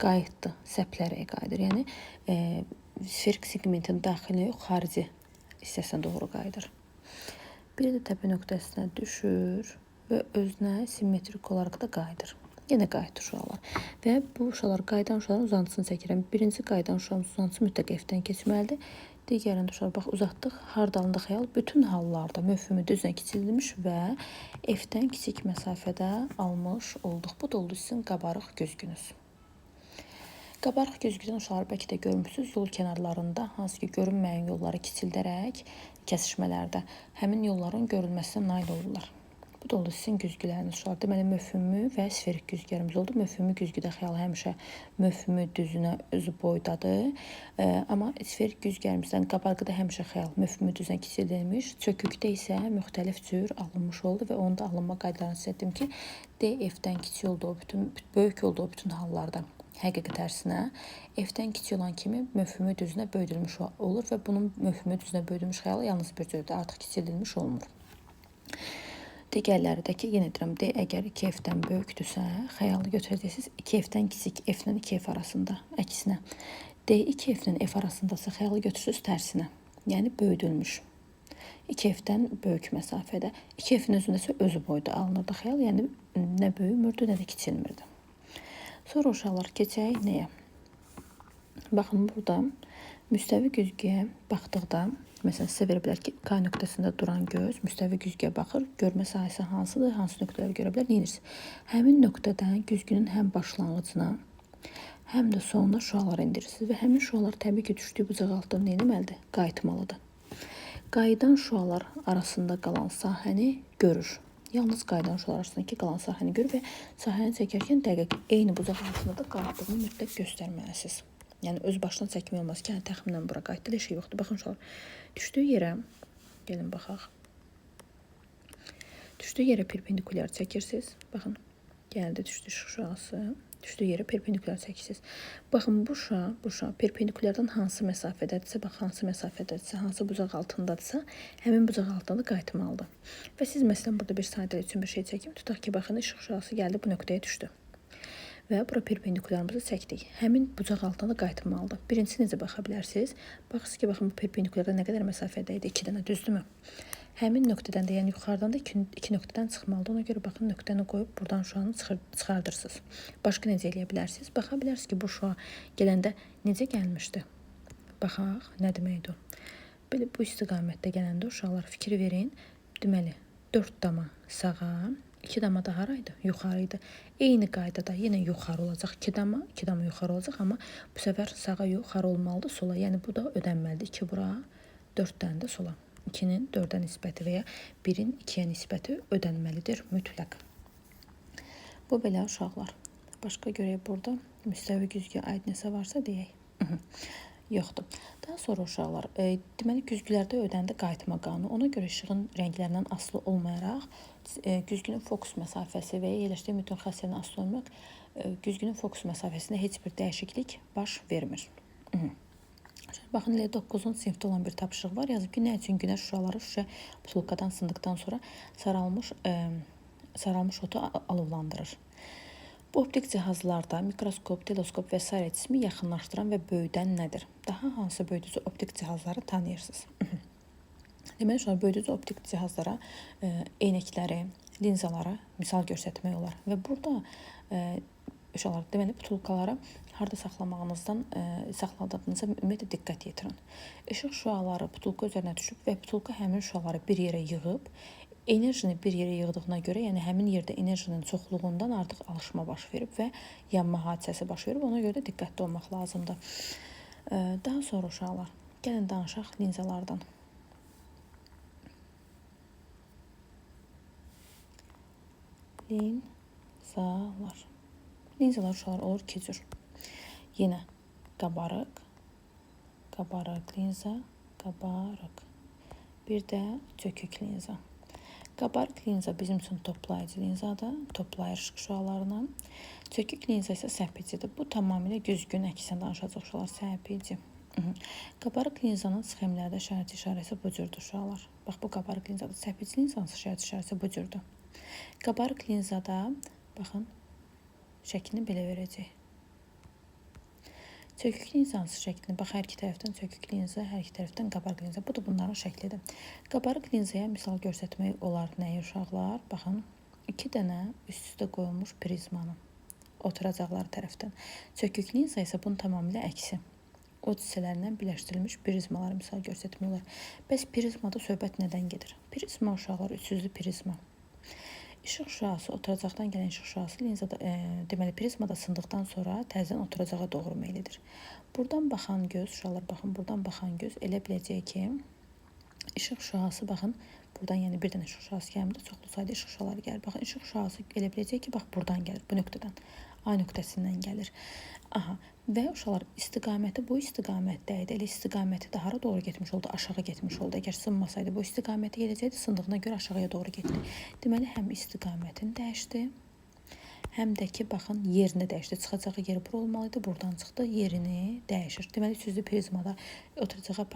qayıtdı, səplərə qayıdır. Yəni, sferik segmentin daxilinə yox, xarici hissəsinə doğru qayıdır. Bir də təpə nöqtəsinə düşür və özünə simmetrik olaraq da qayıdır. Yenə qayıtdı şüalar. Və bu şüalar, qayıdan şüaların uzantısını çəkirəm. Birinci qayıdan şüanın uzantısı mütləq F-dən keçməlidir. Digərində uşaqlar, bax, uzatdıq. Harda alındı xəyal? Bütün hallarda möfhümü düzünə kiçildilmiş və F-dən kiçik məsafədə almış olduq. Bu da oldu sizin qabarıq güzgünüz. Qabarıq güzgüdən uşaqlar bəlkə də görmüsünüz, yol kənarlarında hansı ki görünməyən yolları kiçildərək kəsişmələrdə həmin yolların görünməsinə nail olurlar. Bu da oldu sizin güzgüləriniz uşaqlar. Deməli, möfhümü və sferik güzgülərimiz oldu. Möfhümü güzgüdə xəyal həmişə möfhümü düzünə özü boydadır. Amma sferik güzgülərimizdən qabarıqda həmişə xəyal möfhümü düzünə kiçildilmiş. Çökükdə isə müxtəlif cür alınmış oldu və onun da alınma qaydalarını sizə dedim ki, D F-dən kiçik olduğu, bütün, böyük olduğu bütün hallarda həqiqi tərsinə F-dən kiçik olan kimi möfhümü düzünə böyüdülmüş olur və bunun möfhümü düzünə böyüdülmüş xəyalı yalnız bir cürdür, artıq kiçildilmiş olmur. Digərləri də ki, yenə deyirəm, D əgər 2F-dən böyükdürsə, xəyalı götürəcəksiniz 2F-dən kiçik, F-lə 2F arasında, əksinə. D 2F-lə F arasındasa xəyalı götürürsünüz tərsinə, yəni böyüdülmüş. 2F-dən böyük məsafədə. 2F-in özündə isə özü boyda alınırdı xəyal. Yəni nə böyümürdü, nə də kiçilmirdi. Sonra uşaqlar keçək nəyə? Baxın, burada müstəvi güzgüyə baxdıqda, məsələn, sizə verə bilər ki, K nöqtəsində duran göz müstəvi güzgüyə baxır. Görmə sahəsi hansıdır, hansı nöqtələri görə bilər, nə edirsiniz? Həmin nöqtədən güzgünün həm başlanğıcına, həm də sonuna şüalar indirirsiniz və həmin şüalar təbii ki, düşdüyü bucaq altdan nə etməlidir? Qayıtmalıdır. Qayıdan şüalar arasında qalan sahəni görür. Yalnız qayıdan şüalar arasındakı qalan sahəni görür və sahəni çəkərkən dəqiq eyni bucaq altında da qayıtdığını mütləq göstərməlisiniz. Yəni öz başına çəkmək olmaz ki, yəni təxminən bura qayıtdı, elə şey yoxdur. Baxın uşaqlar, düşdüyü yerə, gəlin baxaq. Düşdüyü yerə perpendikulyar çəkirsiniz. Baxın, gəldi, düşdü işıq şüası. Düşdüyü yerə perpendikulyar çəkirsiniz. Baxın, bu şüa perpendikulyardan hansı məsafədədirsə, bax, hansı məsafədədirsə, hansı bucaq altındadısa, həmin bucaq altında da qayıtmalıdır. Və siz məsələn burada bir sadəlik üçün bir şey çəkim. Tutaq ki, baxın, işıq şüası gəldi, bu nöqtəyə düşdü. Və bura perpendikulyarımızı çəkdik. Həmin bucaq altına da qayıtmalıdır. Birincisi necə baxa bilərsiniz? Baxırsınız ki, baxın, bu perpendikulyarda nə qədər məsafədə idi? 2 dənə, düzdürmü? Həmin nöqtədən də, yəni yuxarıdan da iki nöqtədən çıxmalıdır. Ona görə baxın, nöqtəni qoyub buradan şüanı çıxardırsınız. Başqa necə eləyə bilərsiniz? Baxa bilərsiniz ki, bu şüa gələndə necə gəlmişdi? Baxaq, nə deməkdir o? Belə bu istiqamətdə gələndə uşaqlar fikir verin. Deməli, 4 dama sağa, 2 dama da haraydı? Yuxarı idi. Eyni qaydada yenə yuxarı olacaq. 2 dama, 2 dama yuxarı olacaq, amma bu səfər sağa yuxarı olmalıdır, sola. Yəni bu da ödənməlidir. 2 bura, 4 dənə də sola. 2-nin 4-ə nisbəti və ya 1-in 2-yə nisbəti ödənməlidir mütləq. Bu belə uşaqlar. Başqa görək burada müstəvi güzgüyə aid nəsə varsa deyək. Yoxdur. Daha sonra uşaqlar, deməli güzgülərdə ödəndi qayıtma qanunu. Ona görə işığın rənglərindən asılı olmayaraq güzgünün fokus məsafəsi və ya yerləşdiyi mühit xassəsindən asılı olmayaraq güzgünün fokus məsafəsində heç bir dəyişiklik baş vermir. Baxın, elə 9-cu sinifdə olan bir tapşırıq var. Yazıb ki, nə üçün günəş şüaları şüşə butulkadan sındıqdan sonra saralmış otu alovlandırır? Bu optik cihazlarda mikroskop, teleskop və sairə cismi yaxınlaşdıran və böyüdən nədir? Daha hansı böyüdücü optik cihazları tanıyırsınız? Deməli, uşaqlar, böyüdücü optik cihazlara eynəkləri, linzaları misal göstərmək olar. Və burada uşaqlar, deməli, butulkaları harda saxlamağınızdan, saxladığınıza ümumiyyətlə diqqət yetirin. İşıq şüaları butulka üzərinə düşüb və butulka həmin şüaları bir yerə yığıb, enerjini bir yerə yığdığına görə, yəni həmin yerdə enerjinin çoxluğundan artıq alışma baş verib və yanma hadisəsi baş verib. Ona görə də diqqətli olmaq lazımdır. Daha sonra uşaqlar, gəlin danışaq linzalardan. Linzalar. Linzalar uşaqlar olur iki cür. Yenə qabarıq, qabarıq linza, qabarıq. Bir də çökük linza. Qabarıq linza bizim üçün toplayıcı linzadır, toplayır işıq şüalarını. Çökük linza isə səpicidir. Bu tamamilə güzgünün əksinə danışacaq uşaqlar, səpici. Qabarıq linzanın sxemlərdə şəraiti işarəsi bu cürdür uşaqlar. Bax, bu qabarıq linzadır. Səpici linzanın şəraiti işarəsi bu cürdür. Qabarıq linzada, baxın, şəklini belə verəcək. Çökük linzanın şəklini, bax, hər iki tərəfdən çökük linza, hər iki tərəfdən qabarıq linza. Bu da bunların şəklidir. Qabarıq linzaya misal göstərmək olar nəyi uşaqlar? Baxın, 2 dənə üst-üstə qoyulmuş prizmanı oturacaqları tərəfdən. Çökük linza isə bunun tamamilə əksi. O hissələrindən birləşdirilmiş prizmaları misal göstərmək olar. Bəs prizmada söhbət nədən gedir? Prizma uşaqlar, üçüzlü prizma. İşıq şüası, oturacaqdan gələn işıq şüası linzada, deməli prizmada sındıqdan sonra təzədən oturacağa doğru meyl edir. Buradan baxan göz, uşaqlar baxın, buradan baxan göz elə biləcək ki, işıq şüası, baxın, buradan yəni bir dənə işıq şüası gəlmir, çoxlu sayda işıq şüaları gəlir. Baxın, işıq şüası elə biləcək ki, bax buradan gəlir, bu nöqtədən, A nöqtəsindən gəlir. Aha, və uşaqlar istiqaməti bu istiqamətdə idi. Elə istiqaməti də hara doğru getmiş oldu? Aşağı getmiş oldu. Əgər sınmasaydı bu istiqamətə gedəcəkdi, sındığına görə aşağıya doğru getdi. Deməli, həm istiqamətini dəyişdi, həm də ki, baxın, yerini dəyişdi. Çıxacağı yer bura olmalıydı, buradan çıxdı, yerini dəyişir. Deməli, üçüzlü prizmada oturacağa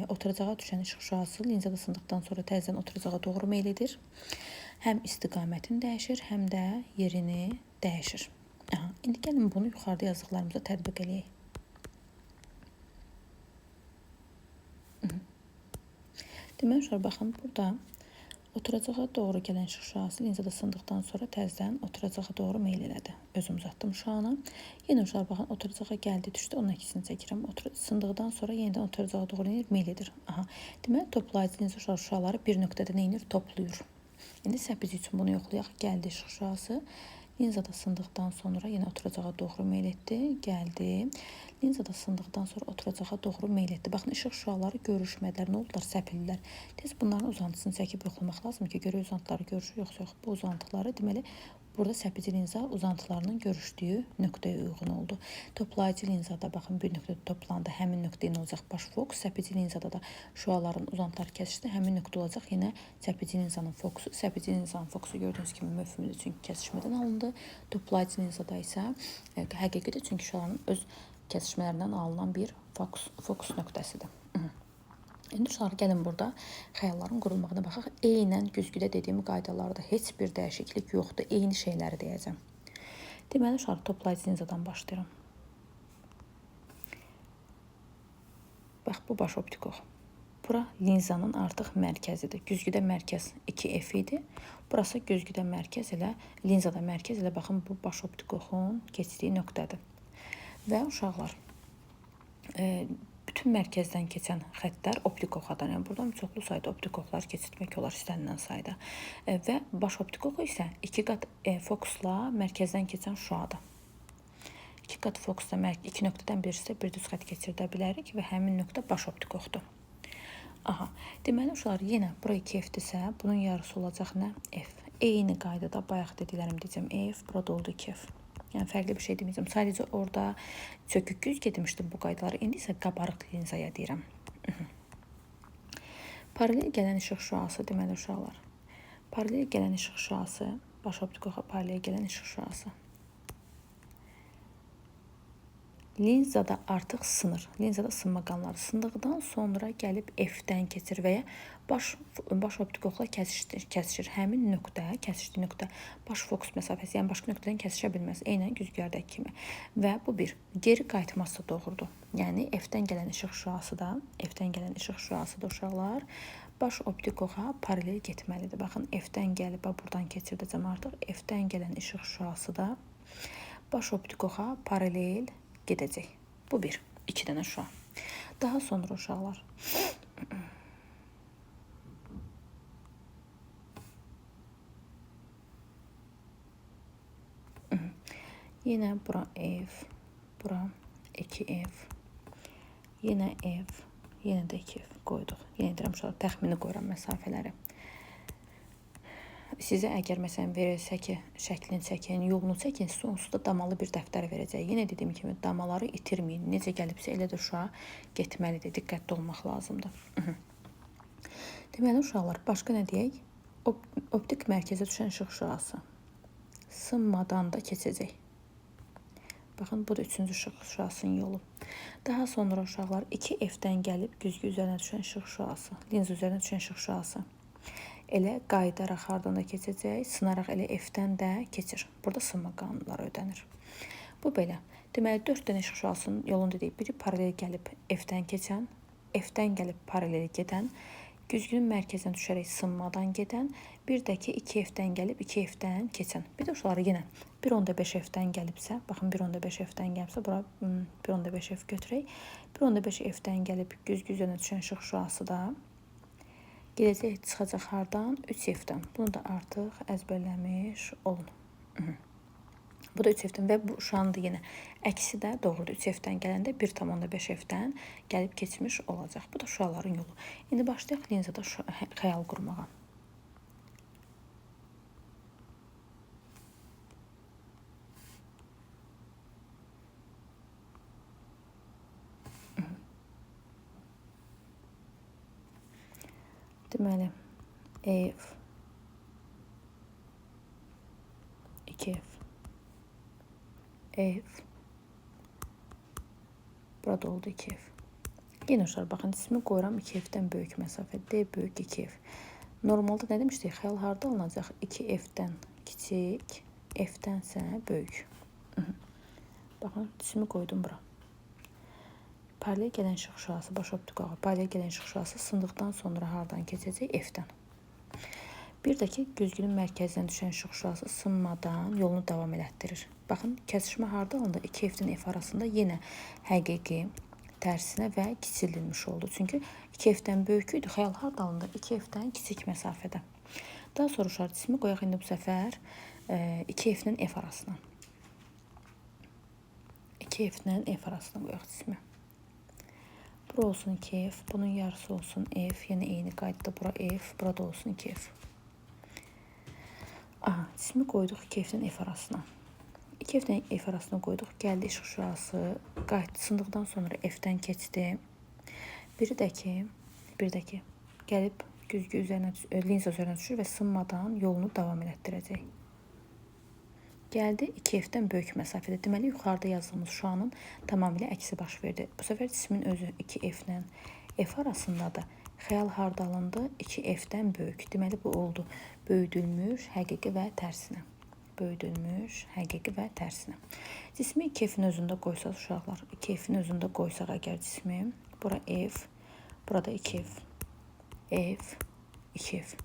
oturacağa düşən işıq şüası linzada sındıqdan sonra təzədən oturacağa doğru meyl edir. Həm istiqamətini dəyişir, həm də yerini dəyişir. Aha, indi gəlin bunu yuxarıda yazdıqlarımıza tətbiq eləyək. Deməli, uşaqlar, baxın, burada oturacağa doğru gələn işıq şüası linzada sındıqdan sonra təzədən oturacağa doğru meyl elədi. Özüm uzatdım şüanı. Yenə uşaqlar, baxın, oturacağa gəldi, düşdü, onun əksini çəkirəm. Sındıqdan sonra yenidən oturacağa doğru meyl edir. Aha. Deməli, toplayıcı linza uşaqlar şüaları bir nöqtədə nə edir? Toplayır. İndi səpici üçün bunu yoxlayaq. Gəldi işıq şüası. Linzada sındıqdan sonra yenə oturacağa doğru meyl etdi. Gəldi. Linzada sındıqdan sonra oturacağa doğru meyl etdi. Baxın, işıq şüaları görüşmədilər. Nə oldular? Səpildilər. Tez bunların uzantısını çəkib yoxlamaq lazım ki, görək uzantıları görüşür, yoxsa yox. Bu uzantıları, deməli, burada səpici linza uzantılarının görüşdüyü nöqtəyə uyğun oldu. Toplayıcı linzada baxın, bir nöqtədə toplandı. Həmin nöqtə yenə olacaq baş fokus. Səpici linzada da şüaların uzantıları kəsişdi. Həmin nöqtə olacaq yenə səpici linzanın fokusu. Səpici linzanın fokusu gördüyünüz kimi mövhumdur, çünki kəsişmədən alındı. Toplayıcı linzada isə həqiqidir, çünki şüaların öz kəsişmələrindən alınan bir fokus nöqtəsidir. İndi uşaqlar, gəlin burada xəyalların qurulmağına baxaq. Eynən güzgüdə dediyim qaydalarda heç bir dəyişiklik yoxdur. Eyni şeyləri deyəcəm. Deməli, uşaqlar, toplayıcı linzadan başlayıram. Bax, bu baş optik ox. Bura linzanın artıq mərkəzidir. Güzgüdə mərkəz 2F idi. Burası güzgüdə mərkəz elə, linzada mərkəz elə, baxın, bu baş optik oxun keçdiyi nöqtədir. Və uşaqlar, bütün mərkəzdən keçən xəttlər optik oxadan, yəni buradan çoxlu sayda optik oxlar keçirtmək olar istənilən sayda. Və baş optik oxu isə 2 qat fokusla mərkəzdən keçən şüadır. 2 qat fokusla iki nöqtədən birisi bir düz xətt keçirdə bilərik və həmin nöqtə baş optik oxdur. Aha, deməli, uşaqlar, yenə bura 2F-dirsə, bunun yarısı olacaq nə? F. Eyni qaydada bayaq dediklərimi deyəcəm. F, burada oldu 2F. Yəni, fərqli bir şey deməyəcəm. Sadəcə orada çökük güzgü demişdim bu qaydaları. İndi isə qabarıq linzaya deyirəm. Paralel gələn işıq şüası, deməli, uşaqlar. Paralel gələn işıq şüası, baş optik oxa paralel gələn işıq şüası. Linzada artıq sınır. Linzada sınma qanları sındıqdan sonra gəlib F-dən keçir və ya baş optik oxla kəsişir. Həmin nöqtə, kəsişdiyi nöqtə baş fokus məsafəsi, yəni başqa nöqtədən kəsişə bilməz. Eynən güzgülərdəki kimi. Və bu bir. Geri qayıtması doğrudur. Yəni F-dən gələn işıq şüası da, F-dən gələn işıq şüası da uşaqlar baş optik oxa paralel getməlidir. Baxın, F-dən gəlib, buradan keçirdəcəm artıq. F-dən gələn işıq şüası da baş optik oxa paralel gedəcək. Bu bir. 2 dənə şüa. Daha sonra uşaqlar. Yenə bura F, bura 2F, yenə F, yenə də 2F qoyduq. Yenə deyirəm uşaqlar, təxmini qoyuram məsafələri. Sizə əgər məsələn verilsə ki, şəklini çəkin, yolunu çəkin, sizə onsuz da damalı bir dəftər verəcək. Yenə dediyim kimi damaları itirməyin. Necə gəlibsə elə də uşağa getməlidir. Diqqətli olmaq lazımdır. Deməli, uşaqlar, başqa nə deyək? Optik mərkəzə düşən işıq şüası sınmadan da keçəcək. Baxın, bu da üçüncü işıq şüasının yolu. Daha sonra uşaqlar 2F-dən gəlib güzgü üzərinə düşən işıq şüası, linza üzərinə düşən işıq şüası elə qayıdaraq hardan da keçəcək, sınaraq elə F-dən də keçir. Burada sınma qanunları ödənir. Bu belə. Deməli, 4 dənə işıq şüasının yolunu dedik. Biri paralel gəlib F-dən keçən, F-dən gəlib paralel gedən, güzgünün mərkəzinə düşərək sınmadan gedən, bir də ki 2F-dən gəlib 2F-dən keçən. Bir də uşaqlar yenə 1.5 F-dən gəlibsə, baxın 1.5 F-dən gəlibsə, bura 1.5 F götürək. 1.5 F-dən gəlib güzgü üzərinə düşən işıq şüası da gedəcək, çıxacaq hardan? 3F-dən. Bunu da artıq əzbərləmiş olun. Bu da 3F-dən və bu uşağın da yenə əksi də doğrudur. 3F-dən gələndə 1.5 F-dən gəlib keçmiş olacaq. Bu da şüaların yolu. İndi başlayaq linzada xəyal qurmağa. Deməli, F, 2F, F, burada oldu 2F. Yenə uşaqlar, baxın, cismi qoyuram 2F-dən böyük məsafə, D böyük 2F. Normalda nə demişdik? Xəyal harda alınacaq? 2F-dən kiçik, F-dənsə böyük. Baxın, cismi qoydum bura. Paralel gələn işıq şüası, baş optik oxa paralel gələn işıq şüası sındıqdan sonra hardan keçəcək? F-dən. Bir də ki, güzgünün mərkəzindən düşən işıq şüası sınmadan yolunu davam elətdirir. Baxın, kəsişmə harda alındı? 2F-dən F arasında yenə həqiqi, tərsinə və kiçildilmiş oldu. Çünki 2F-dən böyük idi, xəyal harda alındı? 2F-dən kiçik məsafədə. Daha sonra uşaq cismi qoyaq indi bu səfər 2F-lə F arasına. 2F-lə F arasına qoyaq cismi. Bura olsun 2F, bunun yarısı olsun F, yəni eyni qaydada bura F, burada olsun 2F. Aha, cismi qoyduq 2F-dən F arasına. 2F-dən F arasına qoyduq. Gəldi işıq şüası, qayıtdı, sındıqdan sonra F-dən keçdi. Biri də ki, gəlib güzgü üzərinə, linza üzərinə düşür və sınmadan yolunu davam elətdirəcək. Gəldi 2F-dən böyük məsafədə. Deməli, yuxarıda yazdığımız şüanın tamamilə əksi baş verdi. Bu səfər cismin özü 2F-lə F arasındadır. Xəyal harda alındı? 2F-dən böyük. Deməli, bu oldu böyüdülmüş, həqiqi və tərsinə. Böyüdülmüş, həqiqi və tərsinə. Cismi 2F-in özündə qoysaq uşaqlar, 2F-in özündə qoysaq əgər cismi, bura F, burada 2F, F, 2F.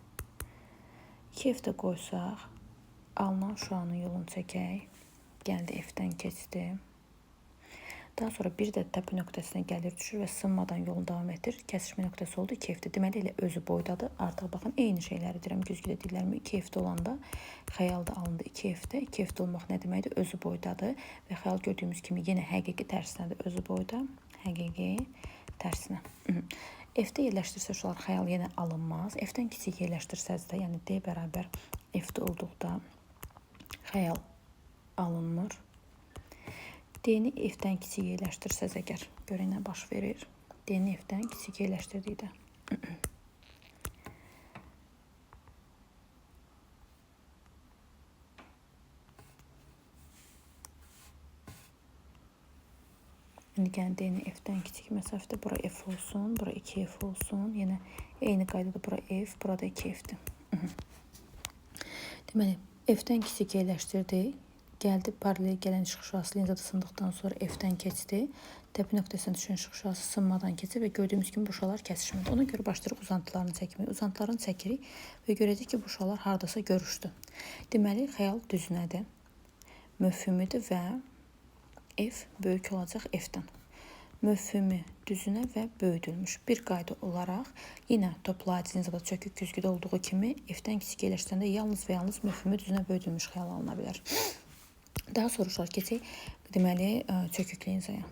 2F-də qoysaq, alınan şüanın yolunu çəkək. Gəldi F-dən keçdi. Daha sonra bir də təpə nöqtəsinə gəlir, düşür və sınmadan yolunu davam etdirir. Kəsişmə nöqtəsi oldu 2F-də. Deməli, elə özü boydadır. Artıq baxın, eyni şeyləri deyirəm. Güzgüdə deyirlərmi? 2F-də olanda xəyal da alındı 2F-də. 2F-də olmaq nə deməkdir? Özü boydadır. Və xəyal gördüyümüz kimi yenə həqiqi tərsinədir. Özü boyda, həqiqi tərsinə. F-də yerləşdirsə uşaqlar xəyal yenə alınmaz. F-dən kiçik yerləşdirsəz də, yəni D bərabər F-də olduqda xəyal alınmır. D-ni F-dən kiçik yerləşdirsəz əgər, görək nə baş verir. D-ni F-dən kiçik yerləşdirdikdə. İndi gəlin D-ni F-dən kiçik məsafədə bura F olsun, bura 2F olsun. Yenə eyni qaydada bura F, burada 2F-dir. Deməli, F-dən kiçik yerləşdirdik. Gəldi, paralel gələn işıq şüası linzada sındıqdan sonra F-dən keçdi. Təpə nöqtəsinə düşən işıq şüası sınmadan keçir və gördüyümüz kimi bu şüalar kəsişmədi. Ona görə başlayırıq uzantılarını çəkməyə. Uzantılarını çəkirik və görəcək ki, bu şüalar hardasa görüşdü. Deməli, xəyal düzünədir, mövhumidir və F böyük olacaq F-dən. Mövhumi düzünə və böyüdülmüş bir qayda olaraq yenə toplayıcı linzada çökük güzgüdə olduğu kimi F-dən kiçik yerləşdirəndə yalnız və yalnız mövhumi düzünə böyüdülmüş xəyal alına bilər. Daha sonra uşaqlar keçək deməli çökük linzaya.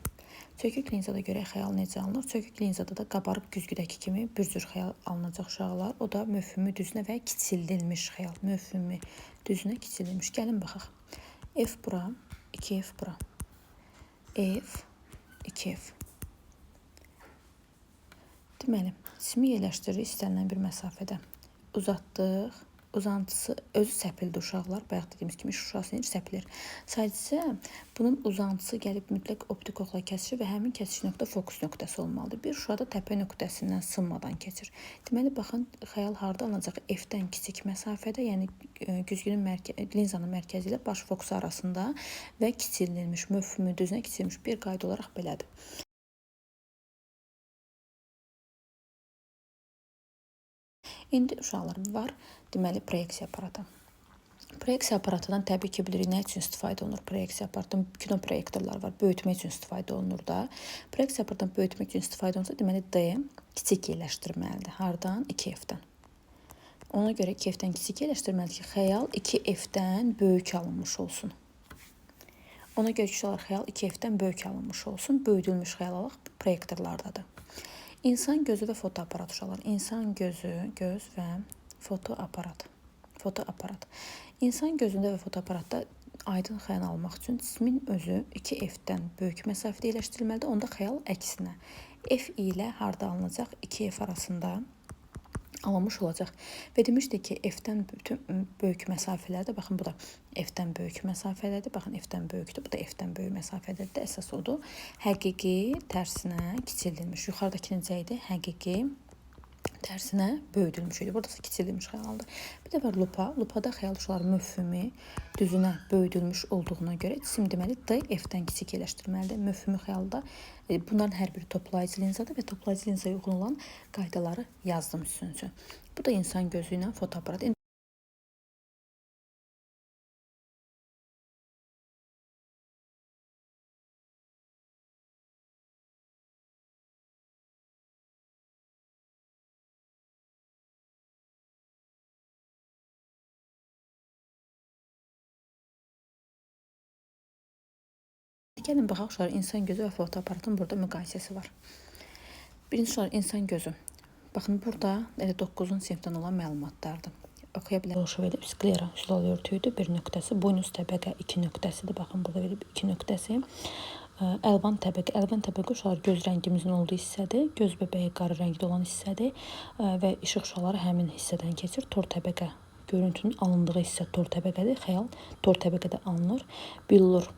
Çökük linzada görək xəyal necə alınır? Çökük linzada da qabarıq güzgüdəki kimi bir cür xəyal alınacaq uşaqlar. O da mövhumi düzünə və kiçildilmiş xəyal. Mövhumi düzünə kiçildilmiş. Gəlin baxaq. F bura, 2F bura. F, 2F. Deməli, cismi yerləşdiririk istənilən bir məsafədə. Uzatdıq. Uzantısı özü səpildi uşaqlar. Bayaq dediyimiz kimi işıq şüası necə səpilir? Sadəcə bunun uzantısı gəlib mütləq optik oxla kəsişir və həmin kəsiş nöqtə fokus nöqtəsi olmalıdır. Bir şüa da təpə nöqtəsindən sınmadan keçir. Deməli, baxın, xəyal harda alınacaq? F-dən kiçik məsafədə, yəni güzgünün linzanın mərkəzi ilə baş fokusu arasında və kiçildilmiş, mövhumi düzünə kiçilmiş bir qayda olaraq belədir. İndi uşaqlar var, deməli, proyeksiya aparatı. Proyeksiya aparatından təbii ki, bilirik nə üçün istifadə olunur proyeksiya aparatından. Kino proyektorlar var, böyütmək üçün istifadə olunur da. Proyeksiya aparatından böyütmək üçün istifadə olunsa, deməli, D kiçik yerləşdirməlidir. Hardan? 2F-dən. Ona görə 2F-dən kiçik yerləşdirməlidir ki, xəyal 2F-dən böyük alınmış olsun. Ona görə ki, uşaqlar, xəyal 2F-dən böyük alınmış olsun. Böyüdülmüş xəyal alaq proyektorlardadır. İnsan gözü və fotoaparat uşaqlar. İnsan gözü, göz və fotoaparat. Fotoaparat. İnsan gözündə və fotoaparatda aydın xəyal almaq üçün cismin özü 2F-dən böyük məsafədə yerləşdirilməlidir. Onda xəyal əksinə. F ilə harda alınacaq? 2F arasında alınmış olacaq. Və demişdik ki, F-dən bütün böyük məsafələrdə, baxın bu da F-dən böyük məsafədədir, baxın F-dən böyükdür, bu da F-dən böyük məsafədədir, əsas odur. Həqiqi tərsinə kiçildilmiş. Yuxarıdakı necə idi? Həqiqi Tərsinə böyüdülmüş idi. Burada isə kiçildilmiş xəyal alındı. Bir də var lupa. Lupada xəyal uşaqlar möfhümü düzünə böyüdülmüş olduğuna görə cisim deməli D F-dən kiçik yerləşdirməlidir. Möfhümü xəyalda bunların hər biri toplayıcı linzadır və toplayıcı linzaya uyğun olan qaydaları yazdım sizin üçün. Bu da insan gözü ilə fotoaparat. Gəlin baxaq uşaqlar, insan gözü və fotoaparatın burada müqayisəsi var. Birinci uşaqlar, insan gözü. Baxın, burada elə 9-cu sinifdən olan məlumatlardır. Oxuya bilər. Boşu verib sklera zülal örtüyüdür, bir nöqtəsi, boynuz təbəqə 2 nöqtəsidir. Baxın, burada verib 2 nöqtəsi. Əlvan təbəqə. Əlvan təbəqə uşaqlar göz rəngimizin olduğu hissədir. Göz bəbəyi qara rəngdə olan hissədir və işıq şüaları həmin hissədən keçir. Tor təbəqə görüntünün alındığı hissə tor təbəqədir. Xəyal tor təbəqədə alınır. Billur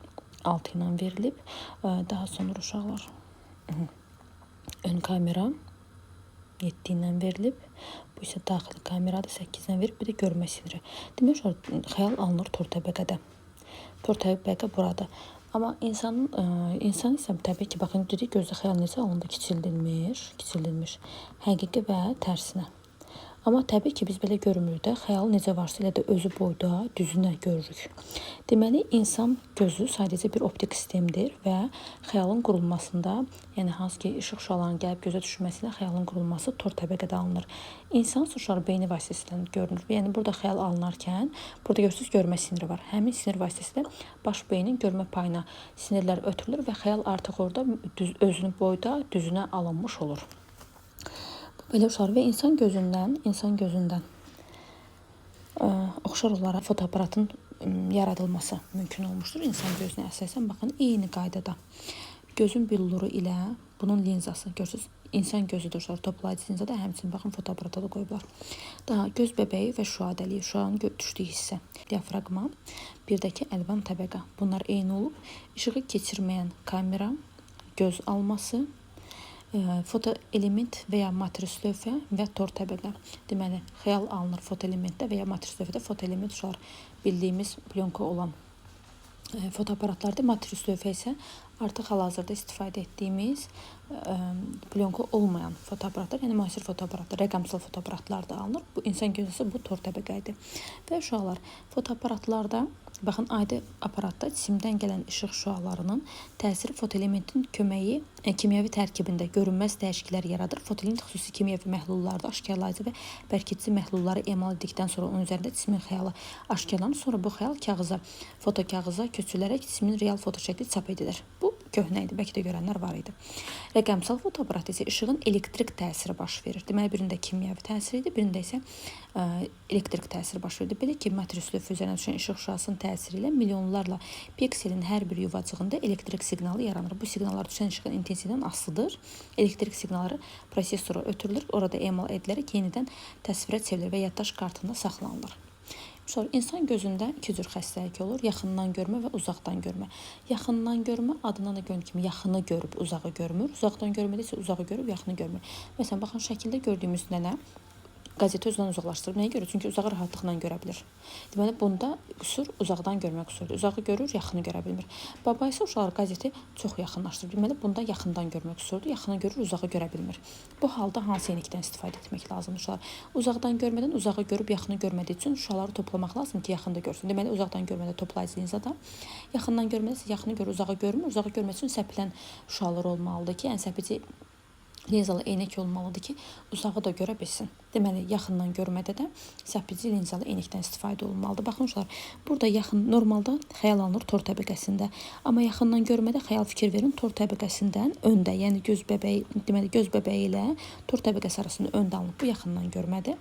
altı ilə verilib. Daha sonra uşaqlar ön kamera 7 ilə verilib. Bu isə daxili kameradır, 8 ilə verib. Bir də görmə siniri. Demək uşaqlar, xəyal alınır tor təbəqədə. Tor təbəqə burada. Amma insanın insan isə təbii ki, baxın dedik gözdə xəyal necə alındı? Kiçildilmiş, kiçildilmiş. Həqiqi və tərsinə. Amma təbii ki, biz belə görmürük də, xəyal necə varsa elə də özü boyda düzünə görürük. Deməli, insan gözü sadəcə bir optik sistemdir və xəyalın qurulmasında, yəni hansı ki, işıq şüalarının gəlib gözə düşməsi ilə xəyalın qurulması tor təbəqədə alınır. İnsan uşaqlar beyni vasitəsilə görünür. Yəni burada xəyal alınarkən, burada görürsünüz görmə siniri var. Həmin sinir vasitəsilə baş beynin görmə payına sinirlər ötürülür və xəyal artıq orada düz, özünü boyda düzünə alınmış olur. Belə uşaqlar və insan gözündən oxşar olaraq fotoaparatın yaradılması mümkün olmuşdur. İnsan gözünə əsasən baxın eyni qaydada gözün billuru ilə bunun linzası görürsünüz. İnsan gözüdür uşaqlar, toplayıcı linzada həmçinin baxın fotoaparata da qoyublar. Daha göz bəbəyi və şüa dəliyi, şüanın düşdüyü hissə, diafraqma, bir də ki əlvan təbəqə. Bunlar eyni olub. İşığı keçirməyən kamera, göz alması, fotoelement və ya matris lövhə və tor təbəqə. Deməli, xəyal alınır fotoelementdə və ya matris lövhədə. Fotoelement uşaqlar bildiyimiz plyonka olan fotoaparatlarda, matris lövhə isə artıq hal-hazırda istifadə etdiyimiz plyonka olmayan fotoaparatlar, yəni müasir fotoaparatlar, rəqəmsal fotoaparatlar da alınır. Bu insan gözü bu tor təbəqə idi. Və uşaqlar, fotoaparatlarda baxın, adi aparatda cisimdən gələn işıq şüalarının təsiri fotoelementin köməyi kimyəvi tərkibində görünməz dəyişikliklər yaradır. Fotoelement xüsusi kimyəvi məhlullarda aşkarlayıcı və bərkidici məhlulları emal etdikdən sonra onun üzərində cismin xəyalı aşkarlanır. Sonra bu xəyal kağıza, fotokağıza köçürülərək cismin real fotoşəkli çap edilir. Bu köhnə idi, bəlkə də görənlər var idi. Rəqəmsal fotoaparat isə işığın elektrik təsiri baş verir. Deməli, birində kimyəvi təsir idi, birində isə elektrik təsiri baş verirdi. Belə ki, matris lövhə üzərinə düşən işıq şüasının təsiri ilə milyonlarla pikselin hər bir yuvacığında elektrik siqnalı yaranır. Bu siqnallar düşən işığın intensivliyindən asılıdır. Elektrik siqnalları prosesora ötürülür, orada emal edilərək yenidən təsvirə çevrilir və yaddaş kartında saxlanılır. Uşaqlar, insan gözündə iki cür xəstəlik olur. Yaxından görmə və uzaqdan görmə. Yaxından görmə adından da göründüyü kimi yaxını görüb uzağı görmür. Uzaqdan görmədə isə uzağı görüb yaxını görmür. Məsələn, baxın şəkildə gördüyümüz nənə qəzeti özündən uzaqlaşdırıb. Nəyə görə? Çünki uzağı rahatlıqla görə bilir. Deməli, bunda qüsur uzaqdan görmə qüsurudur. Uzağı görür, yaxını görə bilmir. Baba isə uşaqlar qəzeti çox yaxınlaşdırıb. Deməli, bunda yaxından görmə qüsurudur. Yaxını görür, uzağı görə bilmir. Bu halda hansı eynəkdən istifadə etmək lazımdır uşaqlar? Uzaqdan görmədən uzağı görüb yaxını görmədiyi üçün şüaları toplamaq lazım ki, yaxında görsün. Deməli, uzaqdan görmədə toplayıcı linzada, yaxından görmədə isə yaxını görür, uzağı görmür. Uzağı görmək üçün səpilən şüalar olmalıdır ki, yəni səpici linzalı eynək olmalıdır ki, uzağı da görə bilsin. Deməli, yaxından görmədə də səpici linzalı eynəkdən istifadə olunmalıdır. Baxın uşaqlar, burada yaxın normalda xəyal alınır tor təbəqəsində. Amma yaxından görmədə xəyal fikir verin tor təbəqəsindən öndə, yəni göz bəbəyi, deməli göz bəbəyi ilə tor təbəqəsi arasında öndə alınıb. Bu yaxından görmədir.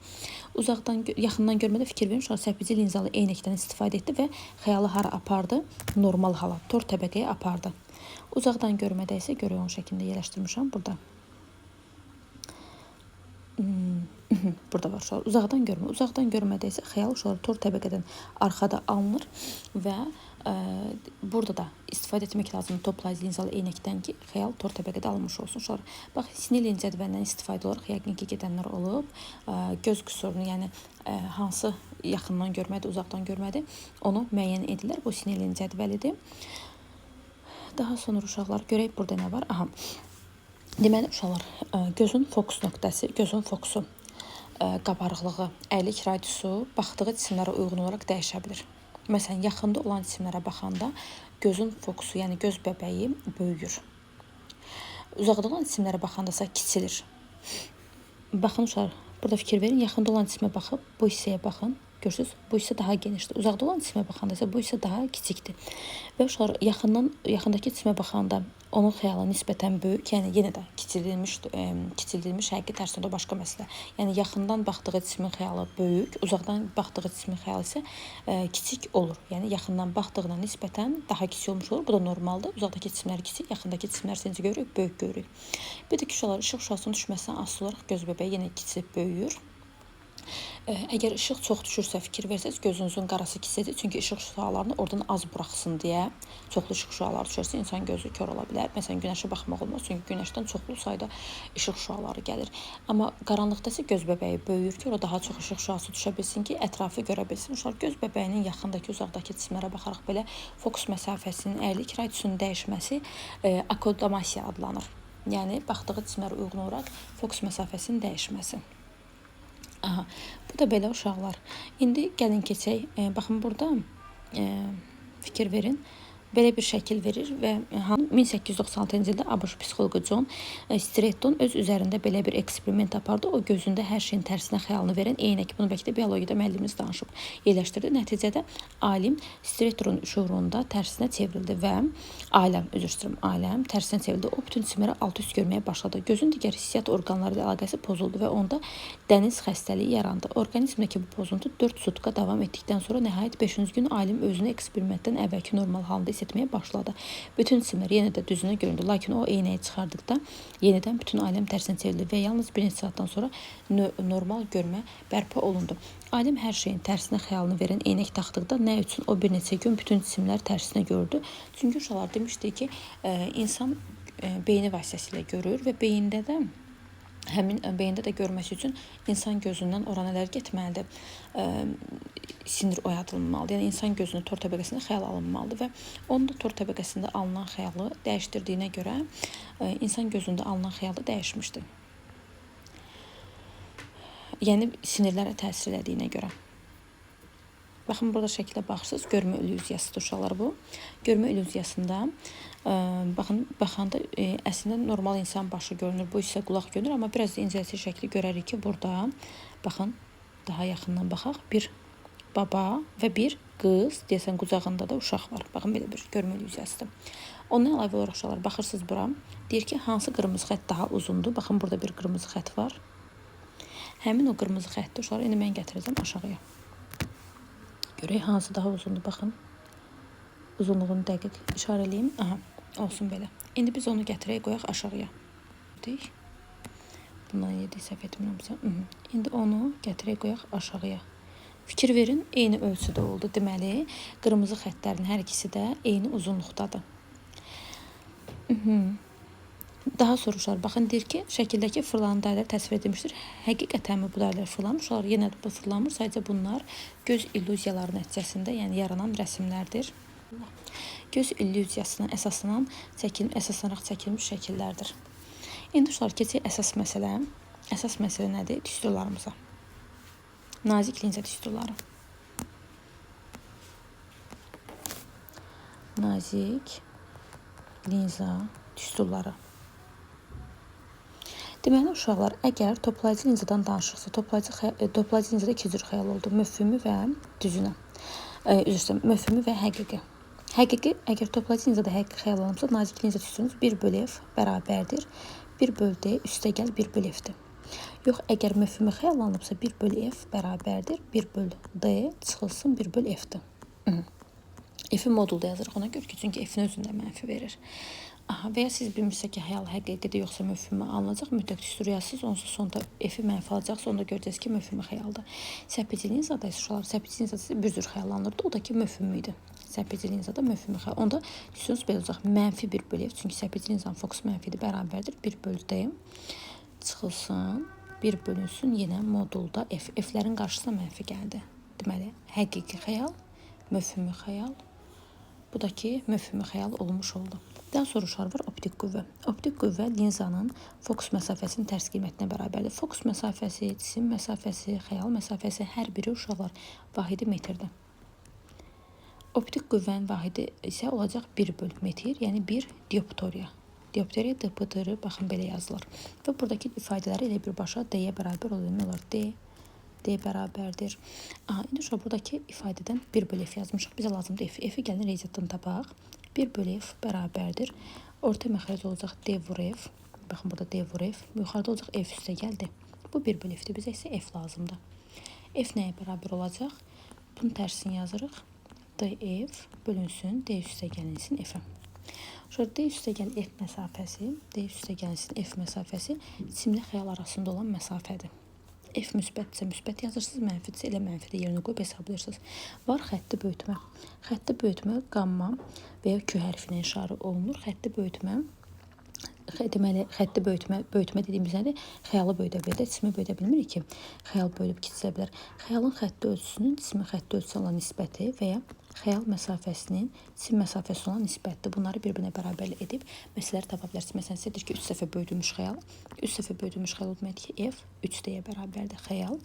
Uzaqdan yaxından görmədə fikir verin uşaqlar səpici linzalı eynəkdən istifadə etdi və xəyalı hara apardı? Normal hala, tor təbəqəyə apardı. Uzaqdan görmədə isə görək onun şəklində yerləşdirmişəm burada. Burada var uşaqlar. Uzaqdan görmə. Uzaqdan görmədə isə xəyal uşaqlar tor təbəqədən arxada alınır və burada da istifadə etmək lazımdır toplayıcı linzalı eynəkdən ki, xəyal tor təbəqədə alınmış olsun. Uşaqlar, bax, Snellin cədvəlindən istifadə olaraq yəqin ki, gedənlər olub. Göz qüsurunu, yəni hansı yaxından görmədir, uzaqdan görmədir, onu müəyyən edirlər. Bu Snellin cədvəlidir. Daha sonra uşaqlar, görək burada nə var. Aha. Deməli uşaqlar, gözün fokus nöqtəsi, gözün fokusu, qabarıqlığı, əylik radiusu baxdığı cisimlərə uyğun olaraq dəyişə bilir. Məsələn, yaxında olan cisimlərə baxanda gözün fokusu, yəni göz bəbəyi böyüyür. Uzaqda olan cisimlərə baxanda isə kiçilir. Baxın uşaqlar, burada fikir verin, yaxında olan cisimə baxıb bu hissəyə baxın. Görürsünüz, bu hissə daha genişdir. Uzaqda olan cisimə baxanda isə bu hissə daha kiçikdir. Və uşaqlar, yaxındakı cisimə baxanda onun xəyalı nisbətən böyük, yəni yenə də kiçildilmiş həqiqi tərsinə də başqa məsələ. Yəni yaxından baxdığı cismin xəyalı böyük, uzaqdan baxdığı cismin xəyalı isə kiçik olur. Yəni yaxından baxdığına nisbətən daha kiçik olmuş olur. Bu da normaldır. Uzaqdakı cisimlər kiçik, yaxındakı cisimlər isə necə görürük? Böyük görürük. Bir də ki, uşaqlar, işıq şüasının düşməsindən asılı olaraq göz bəbəyi yenə kiçilib böyüyür. Əgər işıq çox düşürsə, fikir versəniz, gözünüzün qarası kiçiləcək. Çünki işıq şüalarını oradan az buraxsın deyə çoxlu işıq şüaları düşərsə insan gözü kör ola bilər. Məsələn, günəşə baxmaq olmaz, çünki günəşdən çoxlu sayda işıq şüaları gəlir. Amma qaranlıqda isə göz bəbəyi böyüyür ki, ora daha çox işıq şüası düşə bilsin ki, ətrafı görə bilsin. Uşaqlar, göz bəbəyinin yaxındakı, uzaqdakı cisimlərə baxaraq belə fokus məsafəsinin, əylik radiusunun dəyişməsi akodamasiya adlanır. Yəni baxdığı cisimlərə uyğun olaraq fokus məsafəsinin dəyişməsi. Aha, bu da belə uşaqlar. İndi gəlin keçək. Baxın burada fikir verin. Belə bir şəkil verir və 1896-cı ildə ABŞ psixoloqu John Stretton öz üzərində belə bir eksperiment apardı. O gözündə hər şeyin tərsinə xəyalını verən eynək, bunu bəlkə də biologiyada müəllimimiz danışıb, yerləşdirdi. Nəticədə alim Strettonun şüurunda tərsinə çevrildi və aləm, üzr istəyirəm, aləm tərsinə çevrildi. O bütün cisimləri alt-üst görməyə başladı. Gözün digər hissiyyat orqanları ilə əlaqəsi pozuldu və onda dəniz xəstəliyi yarandı. Orqanizmdəki bu pozuntu 4 sutka davam etdikdən sonra nəhayət 5-ci gün alim özünü eksperimentdən əvvəlki normal halında hiss etməyə başladı. Bütün cisimlər yenə də düzünə göründü. Lakin o eynəyi çıxardıqda yenidən bütün aləm tərsinə çevrildi və yalnız bir neçə saatdan sonra normal görmə bərpa olundu. Alim hər şeyin tərsinə xəyalını verən eynək taxdıqda nə üçün o bir neçə gün bütün cisimlər tərsinə gördü? Çünki uşaqlar demişdi ki, insan beyni vasitəsilə görür və beyində də həmin beyində də görməsi üçün insan gözündən ora nələr getməlidir? Sinir oyadılmalıdır. Yəni insan gözünün tor təbəqəsində xəyal alınmalıdır və onun da tor təbəqəsində alınan xəyalı dəyişdirdiyinə görə insan gözündə alınan xəyal da dəyişmişdi. Yəni sinirlərə təsir elədiyinə görə. Baxın, burada şəklə baxırsınız, görmə illüziyasıdır uşaqlar bu. Görmə illüziyasında baxın, baxanda əslində normal insan başı görünür, bu hissə qulaq görünür, amma biraz da incəlsək şəkli görərik ki, burada baxın, daha yaxından baxaq, bir baba və bir qız, deyəsən qucağında da uşaq var. Baxın, belə bir görmə illüziyasıdır. Ondan əlavə olaraq uşaqlar, baxırsınız bura, deyir ki, hansı qırmızı xətt daha uzundur? Baxın, burada bir qırmızı xətt var. Həmin o qırmızı xətti uşaqlar, indi mən gətirəcəm aşağıya. Görək hansı daha uzundur, baxın. Uzunluğunu dəqiq işarə eləyim. Aha, olsun belə. İndi biz onu gətirək, qoyaq aşağıya. Bundan 7 səhv etmirəmsə. İndi onu gətirək, qoyaq aşağıya. Fikir verin, eyni ölçüdə oldu. Deməli, qırmızı xəttlərin hər ikisi də eyni uzunluqdadır. Daha sonra uşaqlar, baxın, deyir ki, şəkildəki fırlanan dairələr təsvir edilmişdir. Həqiqətənmi bu dairələr fırlanır? Uşaqlar, yenə də bu fırlanmır. Sadəcə bunlar göz illüziyaları nəticəsində, yəni yaranan rəsimlərdir. Göz illüziyasına əsaslanaraq çəkilmiş şəkillərdir. İndi uşaqlar, keçək əsas məsələ. Əsas məsələ nədir? Düsturlarımıza. Nazik linza düsturları. Nazik linza düsturları. Deməli, uşaqlar, əgər toplayıcı linzadan danışırsa, toplayıcı linzada iki cür xəyal oldu. Möfhümü və düzünə. Üzr istəyirəm, möfhümü və həqiqi. Həqiqi, əgər toplayıcı linzada həqiqi xəyal alınırsa, nazik linza düsturunuz 1 bölü F bərabərdir. 1 bölü D üstə gəl 1 bölü F-dir. Yox, əgər möfhümü xəyallanıbsa, 1 bölü F bərabərdir. 1 bölü D çıxılsın 1 bölü F-dir. F-i modulda yazırıq ona görə ki, çünki F-in özündə mənfi verir. Aha, və ya siz bilmirsinizsə ki, xəyal həqiqidir yoxsa mövhumi alınacaq, mütləq düstur yazsınız, onsuz sonda F-i mənfi alacaqsınız, onda görəcəksiniz ki, mövhumi xəyaldır. Səpici linzada isə uşaqlar, səpici linzada isə bir cür xəyallanırdı, o da ki, mövhumi idi. Səpici linzada mövhumi xəyal. Onda düsturunuz belə olacaq, mənfi 1 bölü F, çünki səpici linzanın fokusu mənfidir, bərabərdir 1 bölü D çıxılsın, 1 bölünsün yenə modulda F. F-lərin qarşısına mənfi gəldi. Deməli, həqiqi xəyal, mövhumi xəyal. Bu da ki, mövhumi xəyal olmuş oldu. Daha sonra uşaqlar var optik qüvvə. Optik qüvvə linzanın fokus məsafəsinin tərs qiymətinə bərabərdir. Fokus məsafəsi, cisim məsafəsi, xəyal məsafəsi hər biri uşaqlar vahidi metrdir. Optik qüvvənin vahidi isə olacaq 1 böl metr, yəni 1 dioptoriya. Diopteriya DPTR baxın belə yazılır. Və buradakı ifadələri elə birbaşa D-yə bərabər olar. D, D bərabərdir. Aha, indi uşaq buradakı ifadədən 1 bölü F yazmışıq. Bizə lazımdır F. F-i gəlin riyaziyyatdan tapaq. 1 bölü F bərabərdir. Orta məxrəc olacaq D vur F. Baxın burada D vur F. Yuxarıda olacaq F üstə gəldi. Bu 1 bölü F-dir. Bizə isə F lazımdır. F nəyə bərabər olacaq? Bunun tərsini yazırıq. DF bölünsün D üstə gəlinsin F-ə. Şöyle D üstə gəl F məsafəsi, D üstə gəlinsin F məsafəsi cisimlə xəyal arasında olan məsafədir. F müsbətdirsə müsbət yazırsınız, mənfidirsə elə mənfi də yerinə qoyub hesablayırsınız. Var xətti böyütmə. Xətti böyütmə qamma və ya Q hərfi ilə işarə olunur. Xətti böyütmə, deməli, xətti böyütmə, böyütmə dediyimiz nədir? Xəyalı böyüdə bilər də, cismi böyüdə bilmirik ki. Xəyal bölüb kiçilə bilər. Xəyalın xətti ölçüsünün cismin xətti ölçüsünə olan nisbəti və ya xəyal məsafəsinin cisim məsafəsinə olan nisbətdir. Bunları bir-birinə bərabər edib məsələləri tapa bilərsiniz. Məsələn, sizə deyir ki, 3 dəfə böyüdülmüş xəyal. 3 dəfə böyüdülmüş xəyal o deməkdir ki, F 3D-yə bərabərdir. Xəyal